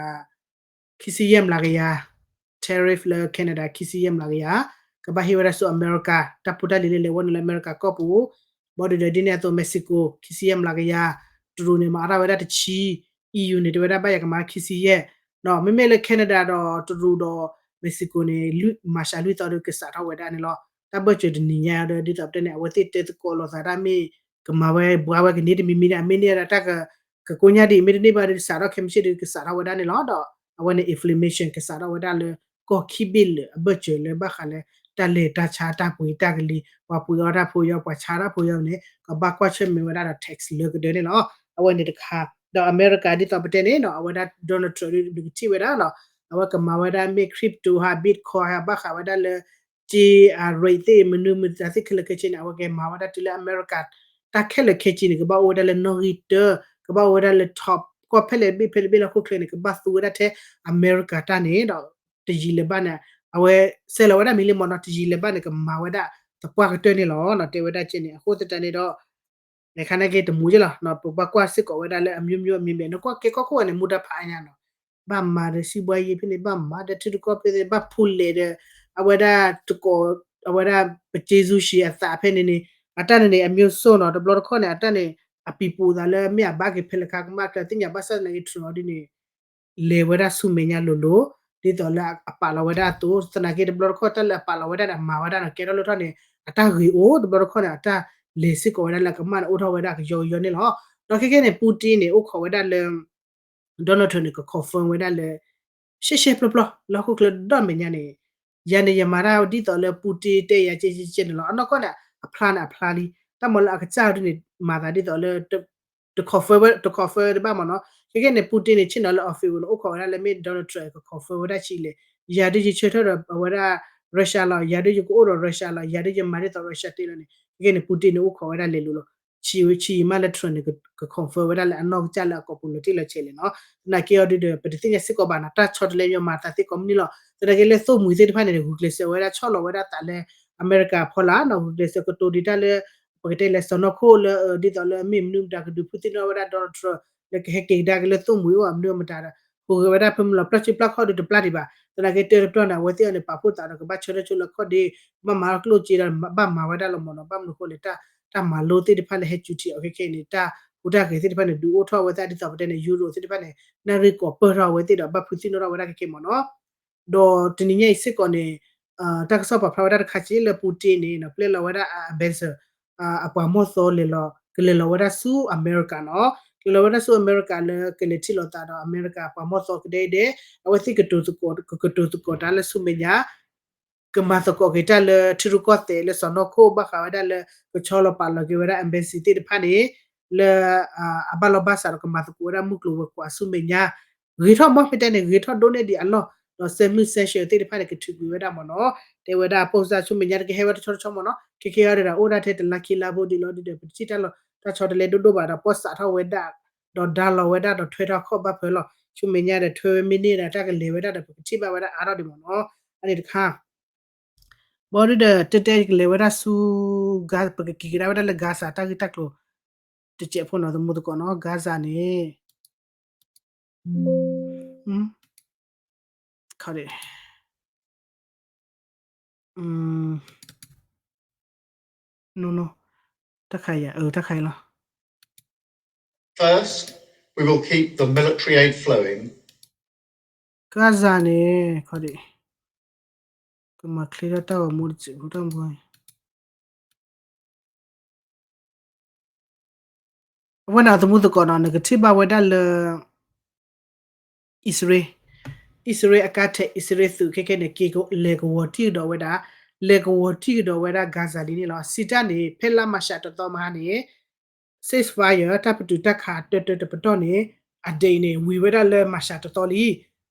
ခံဆံယဲၢ်မျးကယၤ tariff လၢ Canada ခံဆံယဲၢ်မျးကယၤ ကဘၣ်ဟ့ၣ်ဝဲဒၣ်ဆူအမဲရကၤ တၢ်ဖိတၢ်လံၤလၢလဲၤဝဲန့ၣ်လၢအမဲရကၤကီၢ်ပူၤ, ဘၣ်ဒီးဒ်န့ၣ်အသိး Mexico ခံဆံယဲၢ်မျးကယၤ, တရူးန့ၣ် မၤအါထီၣ်ဝဲဒၣ်တဆံ, EU န့ၣ် တဲဝဲဒၣ်ဘၣ်ယၤကမၤခံဆံယဲၢ်, မ့မ့ၢ်လၢ Canada ဒီးတရူးဒီး Mexico န့ၣ် March လွံၢ်သီဒီးကစးထီၣ်ဝဲဒၣ်န့ၣ်လီၤ. တၢ်ဘၢၣ်စၢၤတနံၤညါဒီး ဒ်သိးပတဲန့ၣ် အဝဲသ့ၣ်တဲသကိးလိာ်သးတၢ်မ့ၢ် ကမၤဝဲဘှါဝဲကန့ၢ်တမံၤမံၤန့ၣ် အမ့ၢ်န့ၢ်ဒၣ်တၢ်က ကကိညါဒ်အံၤ မ့တမ့ၢ်ဘၣ်ဒီး စးထီၣ်ခဲမုၢ်ဆ့ၣ်ဒီး ကစးထီၣ်ဝဲဒၣ်န့ၣ်လီၤ. ဒီးအဝဲန့ၣ် inflammation ကစးထီၣ်ဝဲဒၣ်လၢ ကီၢ်ခံဘ့ၣ်လၢာ်အဘၢၣ်စၢၤလၢဘၣ်ဃးလၢ တၢ်လဲၤတၢ်ဆါတၢ်ပှ့ၤတၢ်ကလံၤ ပှၤပှ့ၤအီၣ်တၢ်ဖိယီၤ ပှၤဆါတၢ်ဖိယီၤန့ၣ် ကဘၣ်ကွၢ်ဆၢၣ်မဲာ်ဝဲဒၣ်ဒီး tax လၢကဒၢန့ၣ်လီၤ. အဝဲန့ၣ်တခါ ဒီးအမဲရကၤဒ်သိးပတဲန့ၣ်နီၤ အဝဲဒၣ် Donald Trump ဒုးကထံၣ်ဝဲဒၣ်နီၤ အဝဲကမၤဝဲဒၣ်မ့ၢ် crypto ဟး Bitcoin ဟး ဘၣ်ဃးဝဲဒၣ်လၢ က့ rate သ့ၣ် မနုၤမတၤသ့ၣ်ခဲလၢာ်ခဲဆ့န့ၣ် အဝဲကမၤဝဲဒၣ်တုၤလၢအမဲရကၤ တၢ်ခဲလၢာ်ခဲဆ့န့ၣ် ကဘၣ်အိၣ်ဝဲဒၣ်လၢနီၣ်ဂံၢ်တၢ ကဘၣ်အိၣ်ဝဲဒၣ်လၢ top ကီၢ်ဖဲလဲၣ်တဘ့ၣ်ဖဲလဲၣ်တဘ့ၣ်လၢဟီၣ်ခိၣ်ချၢန့ၣ် ကဘၣ်သူဝဲဒၣ်ထဲအမဲရကၤတၢ်န့ၣ်ဒီး တယံာ်လၢၤဘၣ်န့ၣ် အဝဲစဲးလီၤဝဲဒၣ်မံၤလံမ့ၢ်နီၤ တယံာ်လၢၤဘၣ်န့ၣ် ကမၤဝဲဒၣ်သပှၢ်ကတၢၢ်န့ၣ်လီၤ. တဲဝဲဒၣ်ကဲန့ၣ် အဃိသတးန့ၣ်ဒီး အခါန့ၣ်က့တမူၤယဲလီၤ ပဘၣ်ကွၢ်စ့ၢ်ကီးဝဲဒၣ်လၢအမျိုးမျိုးအမျိုးမျိုး နကွၢ်ကဲကီၢ်ခိၣ်ဝဲန့ၣ် မူဒါဖးအါညါနီၤ ဘၣ်မၤဒီး စီးပွားရေး ဖဲန့ၣ် ဘၣ်မၤဒီးထံရူၢ်ကီၢ်သဲးသ့ၣ် ဘၣ်ဖူးလဲၤဒီး အဝဲဒၣ်တကိး အဝဲဒၣ်ပက့စူၣ်ရှံအသးဖဲန့ၣ်န့ၣ် အတၢ်န့ၣ်န့ၣ် အမျိုးမျိုးနီၤ တဘျီတခီၣ်န့ၣ် အတၢ်န့ၣ် အပံၤပူၤသးလၢမ့ၢ်အဘၣ်က့ၤဖဲလဲၣ်ခါကမၣ်ကျဲသ့ၣ်ညါ ဘၣ်ဆၣ်သနာ်က့ Trump ဒ်န့ၣ် လဲၤဝဲဒၣ်ဆူမဲာ်ညါလိၤလိၤ ဒ်သိးလၢအပာ်လီၤဝဲဒၣ်အသိး သနာ်က့တဘျီတခီၣ်တၢ်လၢအပာ်လီၤဝဲဒၣ်န့ၣ် အမၤဝဲဒၣ်န့ၣ် ကဲထီၣ်လိၣ်ထီၣ်န့ၣ် အတၢ်ဂ့ၤအိၣ် တဘျီတခီၣ်န့ၣ် အတၢ်လဲၤစ့ၢ်ကီးဝဲဒၣ်လၢအကမၣ်န့ၣ် အိၣ်ထီၣ်ဝဲဒၣ်ကယီကယီန့ၣ်လီၤ. ဒီးခဲကဲန့ၣ် Putin န့ၣ် အိၣ်ခိးဝဲဒၣ်လၢ Donald Trump န့ၣ် က confirm ဝဲဒၣ်လၢ ရှဲရှဲပျီပျီ လၢဟီၣ်ခိၣ်ချၢဒီမဲာ်ညါန့ၣ် ယၤန့ၣ် ယမၤတၢ်ဒ်သိးလၢ Putin တဲယၤကဲကဲကဲန့ၣ်လီၤ. အနီၢ်ကီၢ်န့ၣ် အဖျါန့ၣ်အဖျါလံ တၢ်မၤလၢအကစၢ်ဒ်န့ၣ် မၤသးဒ်သိးလၢ တ confirm ဝဲ တ confirm တဘၣ်မ့ၢ်နီၤ. ခဲကဲန့ၣ် Putin န့ၣ် ဆ့ၣ်နီၤလၢ office ဝဲန့ၣ် အိၣ်ခိးဝဲဒၣ်လၢမ့ၢ် Donald Trump က confirm ဝဲဒၣ်ဆံးလဲၣ်. ယၤဒ်ယဆၢထၢၣ်ဒီးအဝဲဒၣ် Russia လီၤ ယၤဒ်ယကအိၣ်ဒီး Russia လီၤ ယၤဒ်ယမၤဒ်သိး Russia တဲလီၤန့ၣ် ခဲကဲန့ၣ် Putin န့ၣ် အိၣ်ခိးဝဲဒၣ်လဲၤလိၤလီၤ. ဆံးဝဲဆံးမးလၢ Trump န့ၣ် က confirm ဝဲဒၣ်လၢအနီၢ်ကစၢ်လၢအကိာ်ပူၤလီၤတံၢ်လီၤဆဲးလဲၣ်နီၤ. သနာ်က့အီၤဒ်ဒီး ပတသ့ၣ်ညါစ့ၢ်ကီးဘၣ်နီၤ တၢ်ဆီတလဲညီမၤသးသ့ကိးမုၢ်နံၤလီၤ. သနာ်က့လၢသိၣ်မှံၤသ့ၣ်တဖၣ်န့ၣ် ဂုာ်ကျဲးစၢးဝဲဒၣ်ဆီၣ်လီၤဝဲဒၣ်သးလၢ အမဲရကၤအဖီလာ်နီၤ ဂုာ်ကျဲးစၢးကတိၤဒံးတၢ်လၢ ပကတဲလဲၤစီၤနီၢ်ခိၣ်လၢ ဒ်သိးလၢအမ့ၢ်မနုၤမတၤကဒုးဖုသံနီၣ်ဝဲဒၣ် Donald Trump လၢကဟဲက့ၤကဒါက့ၤလၢသိၣ်မှံၤအိၣ်အမနုၤမတၤဒီး ဟူးဂဲၤဝဲဒၣ်ဖဲမုၢ်လီၤပျၢ်စုပျၢ်ခီၣ်ဒုးတပျၢ်ဒံးဘၣ်. သနာ်က့တၢၢ်တပျၢ်န့ၣ် အဝဲသ့ၣ်အီၤန့ၣ် ပာ်ဖှိၣ်သးဒီးကဘၣ်ဆၢထၢၣ်ဆိလၢခီၣ်ဒ့ ကဘၣ်မၤထီၣ်ကျိၣ်စ့ဒီး ဘၣ်မၤဝဲဒၣ်လီၤမ့ၢ်နီၤ. ဘၣ်မနုၤဃိလဲၣ် တၢ်မၤလိသ့ၣ်တဖၣ်လၢဟဲစူၤထံးအီၤခဲခဲအံၤန့ၣ် တၢ်ဟူးတၢ်ဂဲၤသ့ၣ်တဖၣ်န့ၣ် ဒုးအိၣ်ထီၣ်ဝဲသ့ၣ်ဒ်သိးပတဲန့ၣ် Europe သ့ၣ်တဖၣ်န့ၣ် နၣ်ရံၣ်ကိးပၢၢ်ထီၣ်ဝဲသ့ၣ်ဒီး ဘၣ်ဖုသံနီၣ်ထီၣ်ဝဲဒၣ်ခဲခဲမ့ၢ်နီၤ. ဒီးတနံၤညါအံၤစ့ၢ်ကီးန့ၣ် တၢ်ကစီၣ်ပာ်ဖျါဝဲဒၣ်တခါက့လၢ Putin န့ၣ် ပျဲလီၤဝဲဒၣ်အ ambassador အပှၤမီၢ်သီလဲၤလီၤ ကလဲၤလီၤဝဲဒၣ်ဆူအမဲရကၤနီၤ. ကလဲၤလီၤဝဲဒၣ်ဆူအမဲရကၤလၢကလဲၤထံၣ်လိာ်သးဒီးအမဲရကၤပှၤမီၢ်သီကဒဲကဒဲ အဝဲသ့ၣ်ကတိၤသကိး ကကတိၤသကိးတၢ်လၢဆူမဲာ်ညါ ကမၤသကိးက့ၤတၢ်လၢထံရူၢ်ကီၢ်သဲးလၢစီၤနီၢ်ခိၣ်ဘၣ်ဃးဝဲဒၣ်လၢ ကဆီလီၤပာ်လီၤက့ၤဝဲဒၣ် embassy သ့ၣ်တဖၣ်န့ၣ် လၢ အဘၣ်လီၢ်ဘၣ်စးဒီးကမၤသကိးဝဲဒၣ်မုၢ်ကျိၤဝဲၤကွာ်ဆူမဲာ်ညါ ဂ့ၤထီၣ်မး ဖဲတဲန့ၣ် ဂ့ၤထီၣ်ဒိၣ်န့ၢ်ဒံးအလီၢ် ဒီးစဲမုၢ်စဲရှဲသ့ၣ်တဖၣ်န့ၣ် ကထုးကွံာ်ဝဲဒၣ်မ့ၢ်နီၤ. တဲဝဲဒၣ် ပိၢ်စၢ်ဆူမဲာ်ညါတကဟဲဝဲတဆီတဆီမ့ၢ်နီၤ. ခဲခဲအံၤဒီး အိၣ်ဒၣ်ထဲတလါခံလါဘိဒ်လီၤဒ်ဒီး ပတထံၣ်တၢ်လီၢ်တၢ်ဆီတလဲဒိၣ်ဒိၣ်ဘၣ်ဒီး ပီၣ်စးထီၣ်ဝဲဒၣ် ဒီးဒါလီၤဝဲဒၣ်ဒီးထွဲထီၣ်ခီၣ်ဘၣ်ဖၢလီၤ ဆူမဲာ်ညါဒီး ထွဲဝဲမ့ၢ်န့ၢ်ဒီး တၢ်ကလဲၤဝဲဒၣ်ဒီး ပကထံၣ်ဘၣ်ဝဲဒၣ်အါထီၣ်ဒံးမ့ၢ်နီၤ. အန့ၣ်တခါ ဘၣ်ဒ်ဒီး တဲတဲကလဲၤဝဲဒၣ်ဆူ Ga- ပကက့ၤကဒါဝဲဒၣ်လၢ Gaza တၢ်ဂ့ၢ်တၢ်ကျိၤ တစဲးဖိနီၤ သမူသကိးနီၤ Gaza န့ၣ် ခီဒ့ no no တၢ်ခါအံၤ အၢ တၢ်ခါအံၤလီၤ First, we will keep the military aid flowing. Gaza န့ၣ် ခီဒ့ ကမၤချ့ထီၣ်တၢ်ဂီၤမူတစဲးဖိတၢ်မူ အဝဲန့ၣ်သမူသကိးနီၤ နကထံၣ်ဘၣ်ဝဲဒၣ်လၢ အံၣ်စရ့လး အံၣ်စရ့လးအကါထဲး အံၣ်စရ့လးသုးခဲခဲန့ၣ် က့ၤလဲၤကဝီၤတံၢ်ကဒီးဝဲဒၣ် လဲၤကဝီၤတံၢ်ကဒီးဝဲဒၣ် Gaza လံန့ၣ်လီၤ. စံးတၢ်န့ၣ် ဖဲလါမၤရှးတသီမဟါန့ၣ် ceasefire တၢ်ပတုာ်တၢ်ခးတၢတၢတပတီၢ်န့ၣ် အ date န့ၣ် ဝံၤဝဲဒၣ်လၢမၤရှးတသီ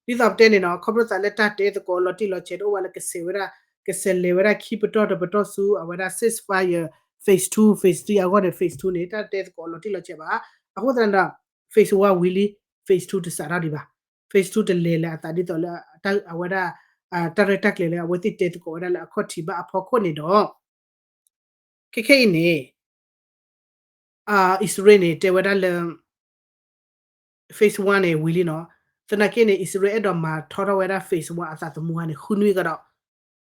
လံ. ဒ်သိးပတဲန့ၣ်နီၤ ခီဖျိသးလၢတၢ်တဲသကိးလီၤတံၢ်လီၤဆဲးတအိၣ်ဝဲလၢကစဲးဝဲဒၣ် ကစဲးလဲၤဝဲဒၣ်ခံပတီၢ်တပတီၢ်ဆူ အဝဲဒၣ် ceasefire phase two phase three အဂီၢ်န့ၣ် phase two န့ၣ် တၢ်တဲသကိးလီၤတံၢ်လီၤဆဲးဘၣ်. အဃိသတးဒီး phase one ဝံၤလံ phase two တစးထီၣ်ဒံးဘၣ်. phase two တလဲၤလၢအသးဒ်သိးလၢ အဝဲဒၣ် တၢ်ရဲၣ်တၢ်ကျဲၤလၢအဝဲသ့ၣ်တဲသကိးဝဲဒၣ်လၢအခီၣ်ထံးဘၣ်အဖီခိၣ်န့ၣ်ဒီး ခဲခဲအံၤန့ၣ် အံၣ်စရ့လးန့ၣ် တဲဝဲဒၣ်လၢ phase one န့ၣ် ဝံၤလံနီၤ. သနာ်က့န့ၣ် အံၣ်စရ့လးအဲၣ်ဒိးမၤထီထီၣ်ဝဲဒၣ် phase one အသးသမူဟါန့ၣ် ဃုနွံကဒီး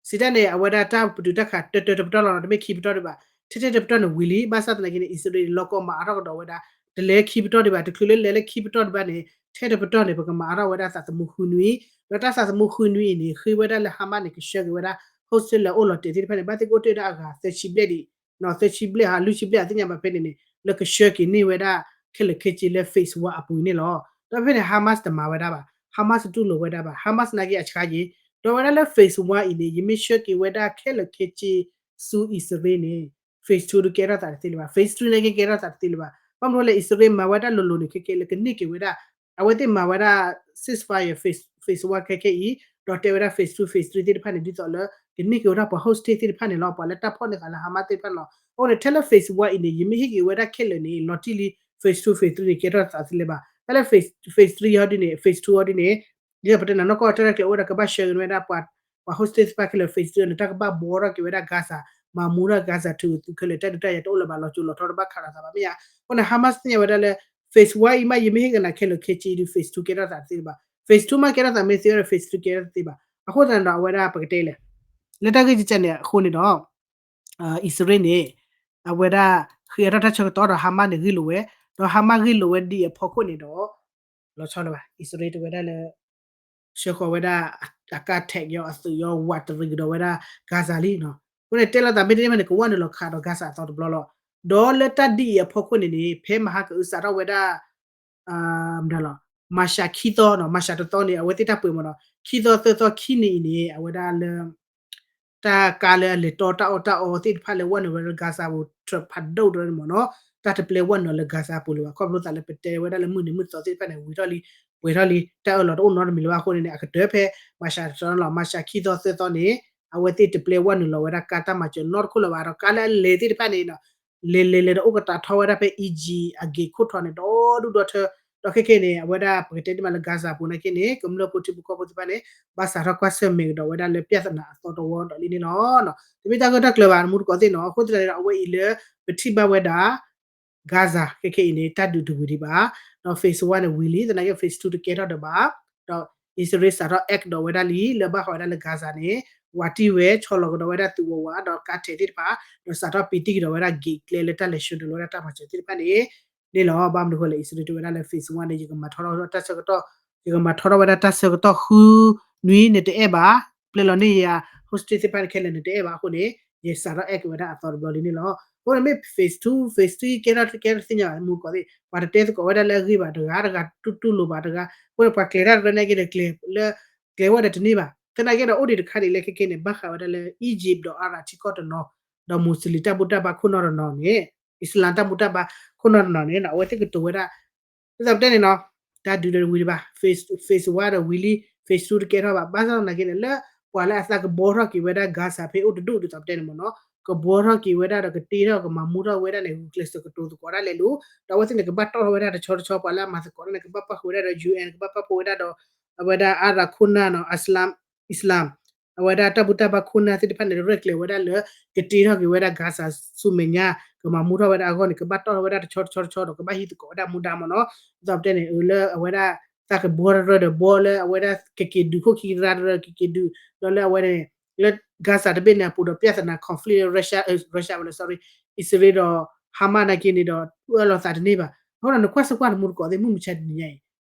စံးတၢ်န့ၣ် အဝဲဒၣ်တၢ်ပတုာ်တၢ်ခးတၢတၢတပတီၢ်လီၤနီၤ တမ့ၢ်ခံပတီၢ်ဒံးဘၣ်. ထဲထဲတပတီၢ်န့ၣ်ဝံၤလံ ဘၣ်ဆၣ်သနာ်က့န့ၣ် အံၣ်စရ့လးန့ၣ် လီၤကီမၤအါထီၣ်ကဒီးဝဲဒၣ် တလဲၤခံပတီၢ်ဒံးဘၣ်. တချုးလၢလဲၤလၢခံပတီၢ်ဒံးဘၣ်န့ၣ် ထဲတပတီၢ်န့ၣ် ပကမၤအါထီၣ်ဝဲဒၣ်သးသမူဃုနွံ ဒီးတၢ်သးသမူဃုနွံအံၤန့ၣ် ဃ့ဝဲဒၣ်လၢ Hamas န့ၣ် ကဆှၢက့ၤဝဲဒၣ် hostage လၢအအိၣ်လီၤတဲာ်သ့ၣ်တဖၣ်န့ၣ် ဘၣ်သ့ၣ်ကအိၣ်တ့ၢ်ဝဲဒၣ်အဂၤသၢဆံဘျဲၣ်ဒံး သၢဆံဘျဲၣ်ဧါ လွံၢ်ဆံဘျဲၣ်ဧါ သ့ၣ်ညါဘၣ်ဖဲန့ၣ်န့ၣ် လၢကဆှၢက့ၤန့ၢ်ဝဲဒၣ် ခဲလၢာ်ခဲဆ့လၢ phase one အပူၤအံၤန့ၣ်လီၤ. ဒီးဖဲန့ၣ် Hamas တမၤဝဲဒၣ်ဘၣ်, Hamas တူၢ်လိာ်ဝဲဒၣ်ဘၣ်, Hamas နာ်က့အဆါယံၤ, ဒီးဝဲဒၣ်လၢ phase one အံၤန့ၣ် ယမ့ၢ်ဆှၢက့ၤဝဲဒၣ်ခဲလၢာ်ခဲဆ့ ဆူအံၣ်စရ့လးန့ၣ် phase two ဒုးကဲထီၣ်သးတသ့လၢၤဘၣ်, phase three နာ်က့ကဲထီၣ်သးတသ့လၢၤဘၣ်. ဘၣ်မနုၤလဲၣ် အံၣ်စရ့လးမၤဝဲဒၣ်လိၤလိၤန့ၣ် ခဲကဲလၢကန့ၢ်က့ၤဝဲဒၣ်, အဝဲသ့ၣ်မၤဝဲဒၣ် ceasefire phase, phase one ခဲခဲအံၤ, ဒီးတဲဝဲဒၣ် phase two, phase three သ့ၣ်တဖၣ်န့ၣ် ဒ်သိးလၢ ကန့ၢ်က့ၤဝဲဒၣ်ပှၤ hostage သ့ၣ်တဖၣ်န့ၣ်လီၤ, ပှၤလၢတၢ်ဖီၣ်န့ၢ်ဃာ်လၢ Hamas သ့ၣ်တဖၣ်န့ၣ်လီၤ. အဃိန့ၣ် ထဲလၢ phase one အံၤန့ၣ် ယမ့ၢ်ဟ့ၣ်က့ၤဝဲဒၣ်ခဲလၢာ်န့ၣ် လီၤတံၢ်လံ phase two, phase three န့ၣ် ကဲထီၣ်သးတသ့လၢၤဘၣ်. တၢ်လၢ phase, phase three ဟီဒ်န့ၣ်, phase two ဟီဒ်န့ၣ် ဒ်သိးပတဲန့ၣ် နီၢ်ကီၢ်တၢ်ရဲၣ်ကျဲၤအိၣ်ဝဲဒၣ် ကဘၣ်ဆှၢက့ၤဝဲဒၣ်ပှၤ, ပှၤ hostage သ့ၣ်တဖၣ်ခဲလၢာ် phase two န့ၣ် တၢ်ကဘၣ်ဘှီထီၣ်က့ၤဝဲဒၣ် Gaza, မၤမူထီၣ် Gaza ထူးထူးခဲလၢာ် တၢ်ဒုးတၢ်ယၤတအိၣ်လၢၤဘၣ်, လီၤစိၤလီၤထီတဘၣ်ခးလိာ်သးဘၣ်မ့ၢ်ဧါ. အဃိန့ၣ် Hamas သ့ၣ်ညါဝဲဒၣ်လၢ phase one အံၤမး ယမ့ၢ်ဟ့ၣ်က့ၤနၤခဲလၢာ်ခဲဆ့ဒီး phase two ကဲထီၣ်သးတသ့လၢၤဘၣ်, phase two မးကဲထီၣ်သးမ့ၢ်သ့ဒီး phase two ကဲထီၣ်သ့ဘၣ်. အဃိသတးန့ၣ်ဒီး အဝဲဒၣ်ပကတဲလဲၣ်, လၢတၢ်ဂ့ၢ်ကကဲန့ၣ်အဃိန့ၣ်ဒီး အံၣ်စရ့လးန့ၣ် အဝဲဒၣ် ဃ့အထီၣ်တၢ်ဆၢကတီၢ်ဒီး Hamas န့ၣ်ဂ့ၢ်လိာ်ဝဲ, ဒီး Hamas ဂ့ၢ်လိာ်ဝဲဒ်အံၤအဖီခိၣ်န့ၣ်ဒီး လီၤဆီလၢၤဘၣ်, အံၣ်စရ့လးတဝဲဒၣ်လၢ ဆှၢဃီၤဝဲဒၣ် အကါ tank ယီၤအသုးယီၤ ဝးတရံးကဒီးဝဲဒၣ် Gaza လံနီၤ. အဃိန့ၣ် တဲလိာ်သးမ့ၢ်တန့ၢ်ဘၣ်န့ၣ် ကဝဲနုာ်လီၤခးဒီး Gaza အသီတဘျီလီၤ. ဒီးလၢတၢ်ဒ်အံၤအဖီခိၣ်န့ၣ်န့ၣ် ဖဲမဟါကအုစးထီၣ်ဝဲဒၣ် မတၤလီၤ, မၤရှးခံသီနီၤ, မၤရှးတသီန့ၣ် အဝဲသ့ၣ်တၢ်ပှဲၤမးနီၤ, ခံသီသၢသီခံနံၤအံၤန့ၣ် အဝဲဒၣ်လၢ တၢ်ကါလၢအလဲၤတီတၢ်အီၣ်တၢ်အီသ့ၣ်တဖၣ်လၢဝဲနုာ်ဝဲလၢ Gaza ပူၤ truck ဖးဒိၣ်တရၢန့ၣ်မ့ၢ်နီၤ, တၢ်တပျဲဝဲနုာ်လၢ Gaza ပူၤလၢၤဘၣ်. ခီဖျိသးလၢပတဲဝဲဒၣ်လၢမုၢ်နံၤမုၢ်သီသ့ၣ်တဖၣ်န့ၣ် ဝံၤထီၣ်လံ, ပှဲၤထီၣ်လံ, တၢ်အၢၣ်လီၤတအိၣ်နီတမံၤလၢၤဘၣ်အဃိန့ၣ်န့ၣ် အကတၢၢ်ဖဲ မၤရှးတသီလီၤ, မၤရှးခံသီသၢသီန့ၣ် အဝဲသ့ၣ်တပျဲဝဲနုာ်လီၤဝဲဒၣ်ကါတၢ်မၤစၢၤနီတခိၣ်လၢၤဘၣ်, ဒီးကါလၢအလဲၤသ့ၣ်တဖၣ်န့ၣ် လဲၤလဲၤလဲၤဒီးအိၣ်ကတၢ်ထီဝဲဒၣ်ဖဲ Egypt အ gate ခိၣ်ထီၣ်န့ၣ် ဒီဒူၣ်ဒီထၢ, ဒီးခဲခဲန့ၣ် အဝဲဒၣ်ပကတဲဒ်မးလၢ Gaza ပူၤနာ်က့န့ၣ် ကမျၢၢ်ဖိထံဖိကီၢ်ဖိသ့ၣ်တဖၣ်န့ၣ် ဘၣ်စးထီၣ်ကွၢ်ဆၢၣ်မဲာ်ကဒီးဝဲဒၣ်လၢ ပြဿနာ အသီတဝီဒီးလံန့ၣ်လီၤ. တမ့ၢ်တၢ်ဂၢၢ်တၢ်ကျၢၤဘၣ် နမူတကိးသ့ၣ်နီၤ, အဃိသတးန့ၣ်ဒီး အဝဲအံၤလၢ ပထံၣ်ဘၣ်ဝဲဒၣ် Gaza ခဲခဲအံၤန့ၣ် တၢ်ဒုးတဝံၤဒံးဘၣ်, ဒီး phase one န့ၣ်ဝံၤလံ, သနာ်က့ phase two တကဲထီၣ်ဒီးဘၣ်, ဒီးအံၣ်စရ့လးစးထီၣ် act ဒီးဝဲဒၣ်လံ လၢဘၣ်ဃးဝဲဒၣ်လၢ Gaza န့ၣ် ဝးတံၢ်ဝဲ ဆီလီၤကဒီးဝဲဒၣ်သုးဝးဝး ဒီးကါထဲးသ့ၣ်တဖၣ်, ဒီးစးထီၣ်ပံတံၢ်ကဒီးဝဲဒၣ် gate ကျဲလၢတၢ်လဲၤဆှၢနုာ်လီၤဝဲဒၣ်တၢ်မၤစၢၤသ့ၣ်တဖၣ်န့ၣ် န့ၣ်လီၤ. ဘၣ်မနုၤဃိလဲၣ် အံၣ်စရ့လးတဲဝဲဒၣ်လၢ phase one န့ၣ် ယကမၤထီထီၣ်တၢ်ဆၢကတီၢ်, ယကမၤထီထီၣ်ဝဲဒၣ်တၢ်ဆၢကတီၢ်ဃုနွံန့ၣ်တအဲၣ်ဘၣ်, ပျဲလီၤန့ၢ်ယၤ hostage သ့ၣ်တဖၣ်ခဲလၢာ်န့ၣ်တအဲၣ်ဘၣ်အဃိန့ၣ် ယစးထီၣ် act က့ၤဝဲဒၣ်အသီတဘျီလံန့ၣ်လီၤ. အဃိန့ၣ်မ့ၢ် phase two, phase three ကဲထီၣ်တကဲထီၣ်သ့ၣ်ညါ မူတကိးသ့ၣ် ပှၤတတဲသကိးဝဲဒၣ်လၢအဂ့ၢ်ဘၣ်တဂၤ, တဂၤတူၢ်တူၢ်လိာ်ဘၣ်တဂၤ, အဃိန့ၣ် ပှၤကျဲၤတၢ်တရၢန့ၣ်က့ဒီး ကျဲၤလၢ ကျဲၤဝဲဒီးတန့ၢ်ဘၣ်. သနာ်က့ဒီး အိၣ်ဒံးတခါဒံးလၢခဲခဲန့ၣ် ဘၣ်ဃးဝဲဒၣ်လၢ Egypt ဒီး Arab ထံကီၢ်တနီၤ, ဒီး Muslim တၢ်ဘူၣ်တၢ်ဘါခိၣ်နီၢ်တနီၤန့ၣ်, Islam တၢ်ဘူၣ်တၢ်ဘါခိၣ်နီၢ်တနီၤန့ၣ် အဝဲသ့ၣ်ကတိၤဝဲဒၣ်, ဒ်သိးပတဲန့ၣ်နီၤ, တၢ်ဒုးဒီးဝံၤဒံးဘၣ်, phase, phase one ဒီးဝံၤလံ, phase two တကဲထီၣ်ဘၣ်. ဘၣ်ဆၣ်သနာ်က့န့ၣ် လၢပှၤလၢအသးကဘှီထီၣ်က့ၤဝဲဒၣ် Gaza ဖဲအိၣ်တဒူၣ်ဒ်သိးပတဲန့ၣ်မ့ၢ်နီၤ, ကဘှီထီၣ်က့ၤဝဲဒၣ်ဒီးကတ့ထီၣ်ကမၤမူထီၣ်ဝဲဒၣ်န့ၣ် ဂုာ်ကျဲးစၢးကတိၤသကိးဒၣ်လဲာ်လီၤ. ဒီးအဝဲသ့ၣ်န့ၣ် ကဘၣ်တီၢ်ထီၣ်ဝဲဒၣ်တဆီတဆီ ပှၤလၢအမၤသကိးဒၣ်န့ၣ် ကဘၣ်ပၣ်ဃုာ်ဝဲဒၣ်ဒီး UN, ကဘၣ်ပၣ်ဃုာ်ဝဲဒၣ်ဒီး အဝဲဒၣ် Arab ခိၣ်နၢ်နီၤ, Islam, Islam အဝဲဒၣ်တၢ်ဘူၣ်တၢ်ဘါခိၣ်နၢ်သ့ၣ်တဖၣ်န့ၣ် ရဲၣ်ကျဲၤဝဲဒၣ်လၢ ကတ့ထီၣ်က့ၤဝဲဒၣ် Gaza ဆူမဲာ်ညါ ကမၤမူထီၣ်ဝဲဒၣ်အဂီၢ်န့ၣ် ကဘၣ်တီၢ်ထီၣ်ဝဲဒၣ်တဆီတဆီတဆီဒီး ကဘၣ်ဟံးသကိးဝဲဒၣ်မူဒါမ့ၢ်နီၤ. ဒ်သိးပတဲန့ၣ် လၢအဝဲဒၣ် သးကဘှီတရၢဒီးဘှီလၢအဝဲဒၣ် ကက့ၤဒုးခိၣ်ခံကရၢတရၢ ကက့ၤဒုး ဒီးလၢအဝဲန့ၣ် လၢ Gaza တဘ့ၣ်န့ၣ်အပူၤဒီး ပြဿနာ conflict လၢ Russia, Russia ဝဲလၢ sorry, အံၣ်စရ့လးဒီး Hamas နာ်က့န့ၣ်ဒီး အၢၣ်လီၤသးတန့ၢ်ဘၣ်. အဃိဒီးနကွၢ်စၢၤကွၢ်တမူတကိးသ့ၣ် မုၢ်မဆါတနံၤညါအံၤ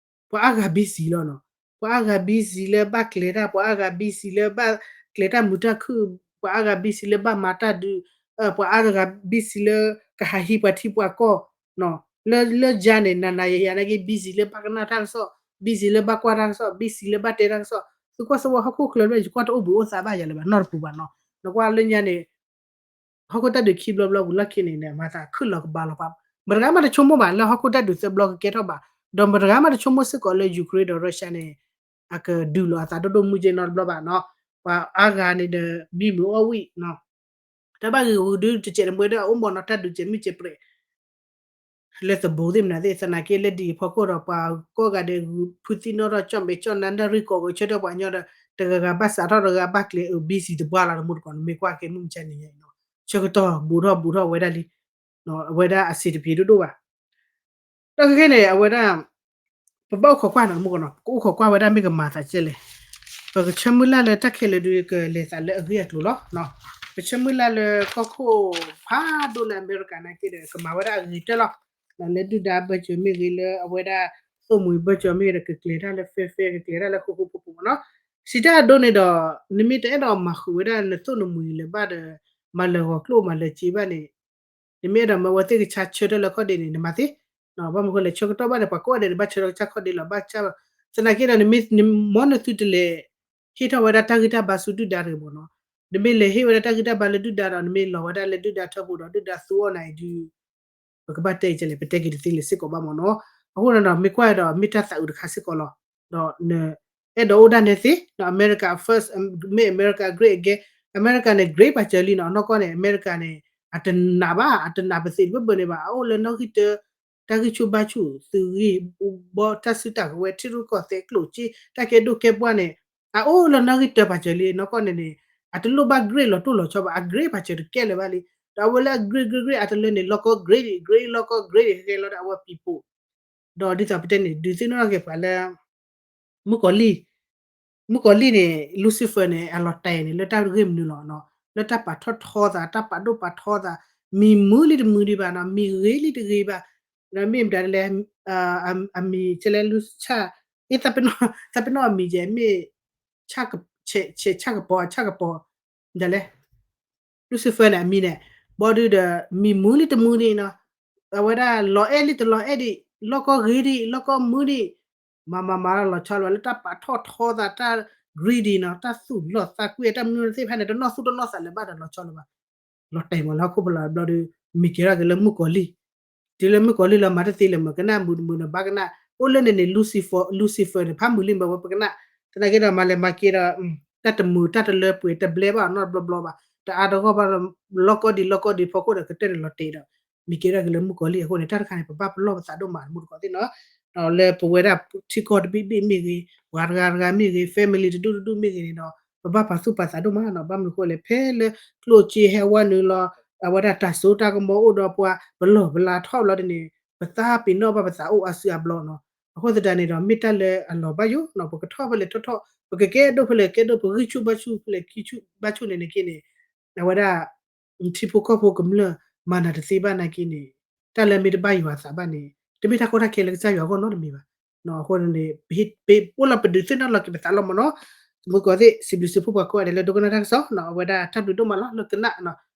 ပှၤအါဂၤ busy လီၤနီၤ. ပှၤအါဂၤ busy လၢဘၣ်ကျဲၤတၢ်, ပှၤအါဂၤ busy လၢဘၣ်ကျဲၤတၢ်မုာ်တၢ်ခုၣ်, ပှၤအါဂၤ busy လၢဘၣ်မၤတၢ်ဒုး, ပှၤအါဂၤ busy လၢကဟးဟံးပှၤထံပှၤကီၢ်, လၢ လၢယၤန့ၣ် နၤနၤယၤယၤနာ်က့ busy လၢဘၣ်ကနၣ်တၢ်ကစီၣ်, busy လၢဘၣ်ကွၢ်တၢ်ကစီၣ်, busy လၢဘၣ်တဲတၢ်ကစီၣ်. သုကွၢ်စၢၤဝဲဟီၣ်ခိၣ်ချၢလၢယကွၢ်တအိၣ်ဘှံးအိၣ်သါဘၣ်ယၤလၢၤဘၣ် နီတပူၤဘၣ်နီၤ. နကွၢ်လၢညါန့ၣ် ဟီၣ်ခိၣ်တၢ်ဒုးခံဘျီဘျီဝံၤလီၢ်ခံန့ၣ် မၤသးခုၣ်လီၤကဘၣ်လီၤပှၤ, မတဂၤမးတဆိကမိၣ်ဘၣ် လၢဟီၣ်ခိၣ်တၢ်ဒုးသၢဘျီကကဲထီၣ်ဘၣ်, ဒီးမတဂၤမးတဆိကမိၣ်စ့ၢ်ကီးလၢ Ukraine ဒီး Russia န့ၣ် အကဒုးလီၤအသးဒိၣ်ဒိၣ်မုၢ်က့နီတဘျီဘၣ်နီၤ. ပှၤအါဂၤန့ၣ်ဒီး မံမုာ်အီၣ်ဝံၣ်နီၤ, တၢ်ဘၣ်ဂ့ၤဂ့ၤဒုးတစဲးတမှဲဒီးအအိၣ်မ့ၢ်နီၤ တၢ်ဒုးစဲးမုၢ်စဲးပြဲး လၢသဘိသ့ၣ်မနုၤသ့ၣ် သနာ်က့လၢဒ်အံၤဖီခိၣ်ဒီး ပှၤကိးဂၤဒဲးဂုာ်ဖုသံနီၣ်ထီၣ် ကၠီၣ်မဲာ်ကၠီၣ်နါ နၢ်ရံၣ်ကိးဂဲၤဆၢထၢၣ်ပှၤကညီဒီး တဂၤဂၤဘၣ်စးထီၣ် တဂၤဂၤဘၣ်ကျဲၤအုး busy တပှၢ်လီၤ တမူတကိး နမ့ၢ်ကွၢ်က့ၤမုၢ်မဆါတနံၤညါအံၤနီၤ ဆၢကတီၢ်ဘူးထီၣ်ဘူးထီၣ်ဝဲဒၣ်လံ, အဝဲဒၣ်အဆံးတဖျ့ဒိၣ်ဒိၣ်ဘၣ်. ဒီးခဲခဲန့ၣ် အဝဲဒၣ် ပဘၣ်အိၣ်ခိးကွၢ်နီၤ တမူတကိးနီၤ ပကအိၣ်ခိးကွၢ်ဝဲဒၣ်မ့ၢ်ကမၤသးကဲလဲၣ်, ပကဆၢမုၢ်လၢ်လၢတၢ်ခဲလၢာ်ဒုးကလဲၤသးလၢအဂ့ၢ်အကျိၤလီၤ. ပဆၢမုၢ်လၢ်လၢကီၢ်ခိၣ်ဖးဒိၣ်လၢအမဲရကၤနာ်က့ဒီး ကမၤဝဲဒၣ်အဂ့ၤကတၢၢ်လီၤ. လၢဒုၣ်ဒါဘၢၣ်စၢၤမ့ၢ်ဂ့ၤ လၢအဝဲဒၣ်သိၣ်မှံၤဘၢၣ်စၢၤမ့ၢ်ဂ့ၤဒီး ကကျဲၤတၢ်လၢ fair fair ကကျဲၤတၢ်လၢဃိဃိဖိဖိမ့ၢ်နီၤ. စံးတၢ်အဒိန့ၣ်ဒီး နမ့ၢ်တအဲၣ်ဒိးမၤဃုာ်ဝဲဒၣ်နသိၣ်နမှံၤလၢၤဘၣ်ဒီး မၤလၢာ်ဂီၤကျိၣ်မၤလၢာ်စ့ဘၣ်န့ၣ် နမ့ၢ်အဲၣ်ဒိးမၢအဝဲသ့ၣ်ကဆါဆၢထၢၣ်လၢခီၣ်ဒ့န့ၣ် နမၤသ့, ဘၣ်မနုၤဃိလဲၣ် ဆၢကတီၢ်ဘၣ်န့ၣ် ပှၤကိးဂၤဒဲးန့ၣ် ဘၣ်ဆၢထီၣ်ကစၢ်ခီၣ်ဒ့လီၤ ဘၣ်ဆၣ်, သနာ်က့ဒီး နမ့ၢ်နမ့ၢ်နသုတလဲၤ ဟ့ၣ်ထီၣ်ဝဲဒၣ်တၢ်ဂံၢ်တၢ်ဘါဆူဒုၣ်ဒါတဂ့ၤမ့ၢ်နီၤ, နမ့ၢ်လဲၤဟ့ၣ်ဝဲဒၣ်တၢ်ဂံၢ်တၢ်ဘါလၢဒုၣ်ဒါဒီး နမ့ၢ်လီၤဝဲဒၣ်လၢဒုၣ်ဒါထၢပူၤဒီး ဒုၣ်ဒါသူအီၣ်နၤအံၤဒုး ပကဘၣ်တဲအံၤကလဲၣ် ပတဲက့ၤတသ့လၢၤစ့ၢ်ကီးဘၣ်မ့ၢ်နီၤ, အဃိန့ၣ်ဒီး မ့ၢ်ကွၢ်ဒီး မ့ၢ်တၢ်သးအုးတခါစ့ၢ်ကီးလီၤ, ဒီး အဲၣ်ဒိးအိၣ်ဒၣ်နဲသ့, ဒီး America first, make America great again, America န့ၣ် great ပာ်စၢၤလံနီၤ, အနီၢ်ကီၢ်န့ၣ် America န့ၣ် အတနာ်ဘၣ်, အတနာ်ပသ့ၣ်တဘၢဘၢန့ၣ်ဘၣ်, အအိၣ်လၢနီၣ်ဂံၢ်တၢ, တၢ်ဂံၢ်ဆူၣ်ဘါဆူၣ် သုးဂံၢ်ဘီ တၢ်စုတၢ်ကဝဲၤ ထံရူၢ်ကီၢ်သဲး ကျိၣ်စ့ တၢ်ကဲဒိၣ်ကဲပှၢ်န့ၣ် အအိၣ်လၢနီၣ်ဂံၢ်တၢပာ်စၢၤလံ, အနီၢ်ကီၢ်န့ၣ်န့ၣ် အတလိၣ်ဘၣ် great လီၤတိၢ်လီၤဆီဘၣ်, အ great ပာ်စၢၤတကဲလၢၤဘၣ်လံ, ဒီးအဝဲလၢအ great great great အတလၢန့ၣ် လီၢ်ကီၢ် great great လီၢ်ကီၢ် great ဃဲဃဲလီၤဒီးအဝဲ people ဒီးဒ်သိးပတဲန့ၣ် ဒုးသ့ၣ်နီၣ်ထီၣ်က့ၤပှၤလၢ မုၣ်ကီၤလံၢ်, မုၣ်ကီၤလံၢ်န့ၣ် Lucifer န့ၣ် အလီၤတဲာ်န့ၣ် လၢတၢ်ဂ့ၢ်မနုၤလီၤနီၤ, လၢတၢ်ပာ်ထီၣ်ထီသး တၢ်ပာ်ဒိၣ်ပာ်ထီသး, မံၤမုာ်လံတမုာ်ဒံးဘၣ်နီၤ, မံၤဂ့ၤလံတဂ့ၤဘၣ်, ဒီးမ့ၢ်မတၤလဲၣ်, အမံၤကလဲၣ် လူဆၣ်, အ့ သးပ့ၤနီၣ်အမံၤကဲ မ့ၢ် ဆၣ်ကပီၤ ဆၣ်ကပီၤ ဒ်လဲၣ် Lucifer န့ၣ် အမံၤန့ၣ်, ဘီဒုဒီး မံၤမုာ်လံတမုာ်ဒံးနီၤ, အဝဲဒၣ်လီၤအဲၣ်လံတလီၤအဲၣ်ဒံး, လီၢ်ကီၢ်ဂ့ၤဒံး လီၢ်ကီၢ်မုာ်ဒံး, မၤမၤမၤလီၤဆီလီၤ လၢတၢ်ပာ်ထီၣ်ထီသးတၢ် greedy နီၤ, တၢ်သူၣ်လီၤသးကွံ တၢ်မနုၤသ့ၣ်တဖၣ်န့ၣ် တနီၢ်သူၣ်တနီၢ်သးလၢၤဘၣ်ဒီးလီၤဆီလၢၤဘၣ်, လီၤတဲာ်မးလၢဟီၣ်ခိၣ်ဖီလာ်ဘျီဒီး မံၤကဲထီၣ်က့ၤလၢမုၣ်ကီၤလံၢ် တုၤလၢမုၣ်ကီၤလံၢ်လၢမၤတသ့လၢၤ မ့ၢ်ကနၣ်မုာ်တမုာ်န့ၣ် ဘၣ်ကနၣ်, အိၣ်လၢန့ၣ်န့ၣ် Lucifer, Lucifer န့ၣ် ဖးမုာ်လံမ့ၢ်ဝဲပကနၣ်, သနာ်က့ဒီးမၤလဲၤမၤက့ၤဒီး တၢ်တမုာ်တၢ်တလၢပှဲၤတဘျဲဘၣ်နီတဘျီဘျီဘၣ်, တအါတဂီၢ်ဘၣ်ဒီး လီၢ်ကီၢ်ဒံးလီၢ်ကီၢ်ဒံးဖီခိၣ်ဒီးကတၢၢ်န့ၣ်လီၤတဲာ်ဒီး မံၤကဲထီၣ်က့ၤလၢမုၣ်ကီၤလံၢ်အဃိန့ၣ် တၢ်တခါန့ၣ် ပဘၣ်ပလီၢ်ပသးဒိၣ်မးမုၢ်တကိးသ့ၣ်နီၤ, ဒီးလၢပဝဲဒၣ်ထံကီၢ်တဘ့ၣ်ဘ့ၣ်မ့ၢ်ဂ့ၤ, ပှၤတဂၤတဂၤမ့ၢ်ဂ့ၤ, family တဒူၣ်တဒူၣ်မ့ၢ်ဂ့ၤန့ၣ်ဒီး ပဘၣ်ပာ်သူၣ်ပာ်သးဒိၣ်မးနီၤ, ဘၣ်မနုၤအဃိလဲၣ် ဖဲလၢကျိၣ်စ့ဟဲဝဲနုာ်လီၤ, အဝဲဒၣ်တၢ်စိတၢ်ကမီၤအိၣ်ဒီးပှၤ ပလီၢ်ပလၤထီၣ်ဘျီဒ်န့ၣ် ပသးပ့ၤနီၣ်ဘၣ်ပသးအိၣ်အါစုအါဘျီနီၤ, အဃိသတးန့ၣ်ဒီး မ့ၢ်တၢ်လၢအလီၤဘၣ်ယိၣ်နီၤ, ပကထီၣ်ဖဲလဲၣ်ထီၣ်ထီၣ်, ပကကဲဒိၣ်ဖဲလဲၣ်ကဲဒိၣ်, ပဂံၢ်ဆူၣ်ဘါဆူၣ်ဖဲလဲၣ်ဂံၢ်ဆူၣ်ဘါဆူၣ်န့ၣ်န့ၣ်က့န့ၣ်, အဝဲဒၣ် ထံဖိကီၢ်ဖိကမျၢၢ်မၤနၤတသ့ဘၣ်နာ်က့န့ၣ်, တၢ်လၢမ့ၢ်တဘၣ်ယွၤအသးဘၣ်န့ၣ် တမ့ၢ်တၢ်ကီတၢ်ခဲလၢကစၢ်ယွၤအဂီၢ်နီတမံၤဘၣ်. အဃိန့ၣ် ပအိၣ်လီၤပဒုးသ့ၣ်နီၣ်လီၤက့ၤပသးလီၤမးနီၤ, မုၢ်ကီၢ်သ့ၣ် စံးဘျုးစံးဖှိၣ်ပှၤကိးဂၤဒဲးလၢဒိကနၣ်တၢ်ကစီၣ်နီၤ, အဝဲဒၣ်တၢ်ဘျုးဒိၣ်မးလီၤ လၢကနၣ်,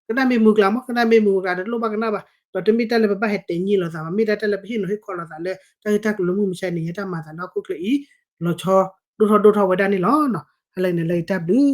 ကနၣ်မ့ၢ်မုာ်ကျါမး ကနၣ်မ့ၢ်မုာ်ကျါတလိၣ်ဘၣ်ကနၣ်ဘၣ်, ဒီးတမ့ၢ်တၢ်လၢပဘၣ်ဟဲတဲာ်ညံလိာ်သးဘၣ်, မ့ၢ်ဒၣ်တၢ်လၢပဟ့ၣ်နီၤဟ့ၣ်ခီလိာ်သးလၢ တၢ်ဂ့ၢ်တၢ်ကျိၤလၢမုၢ်မဆါန့ၣ် ယတၢ်မၤသးလၢဟီၣ်ခိၣ်ချၢအံၤ လီၤဆီဒိၣ်ထီၣ်ဒိၣ်ထီၣ်ဝဲဒၣ်န့ၣ်လီၤ. ဟါလၢအဂ့ၤန့ၣ် လၢအဂ့ၤ တၢ်ဘျုး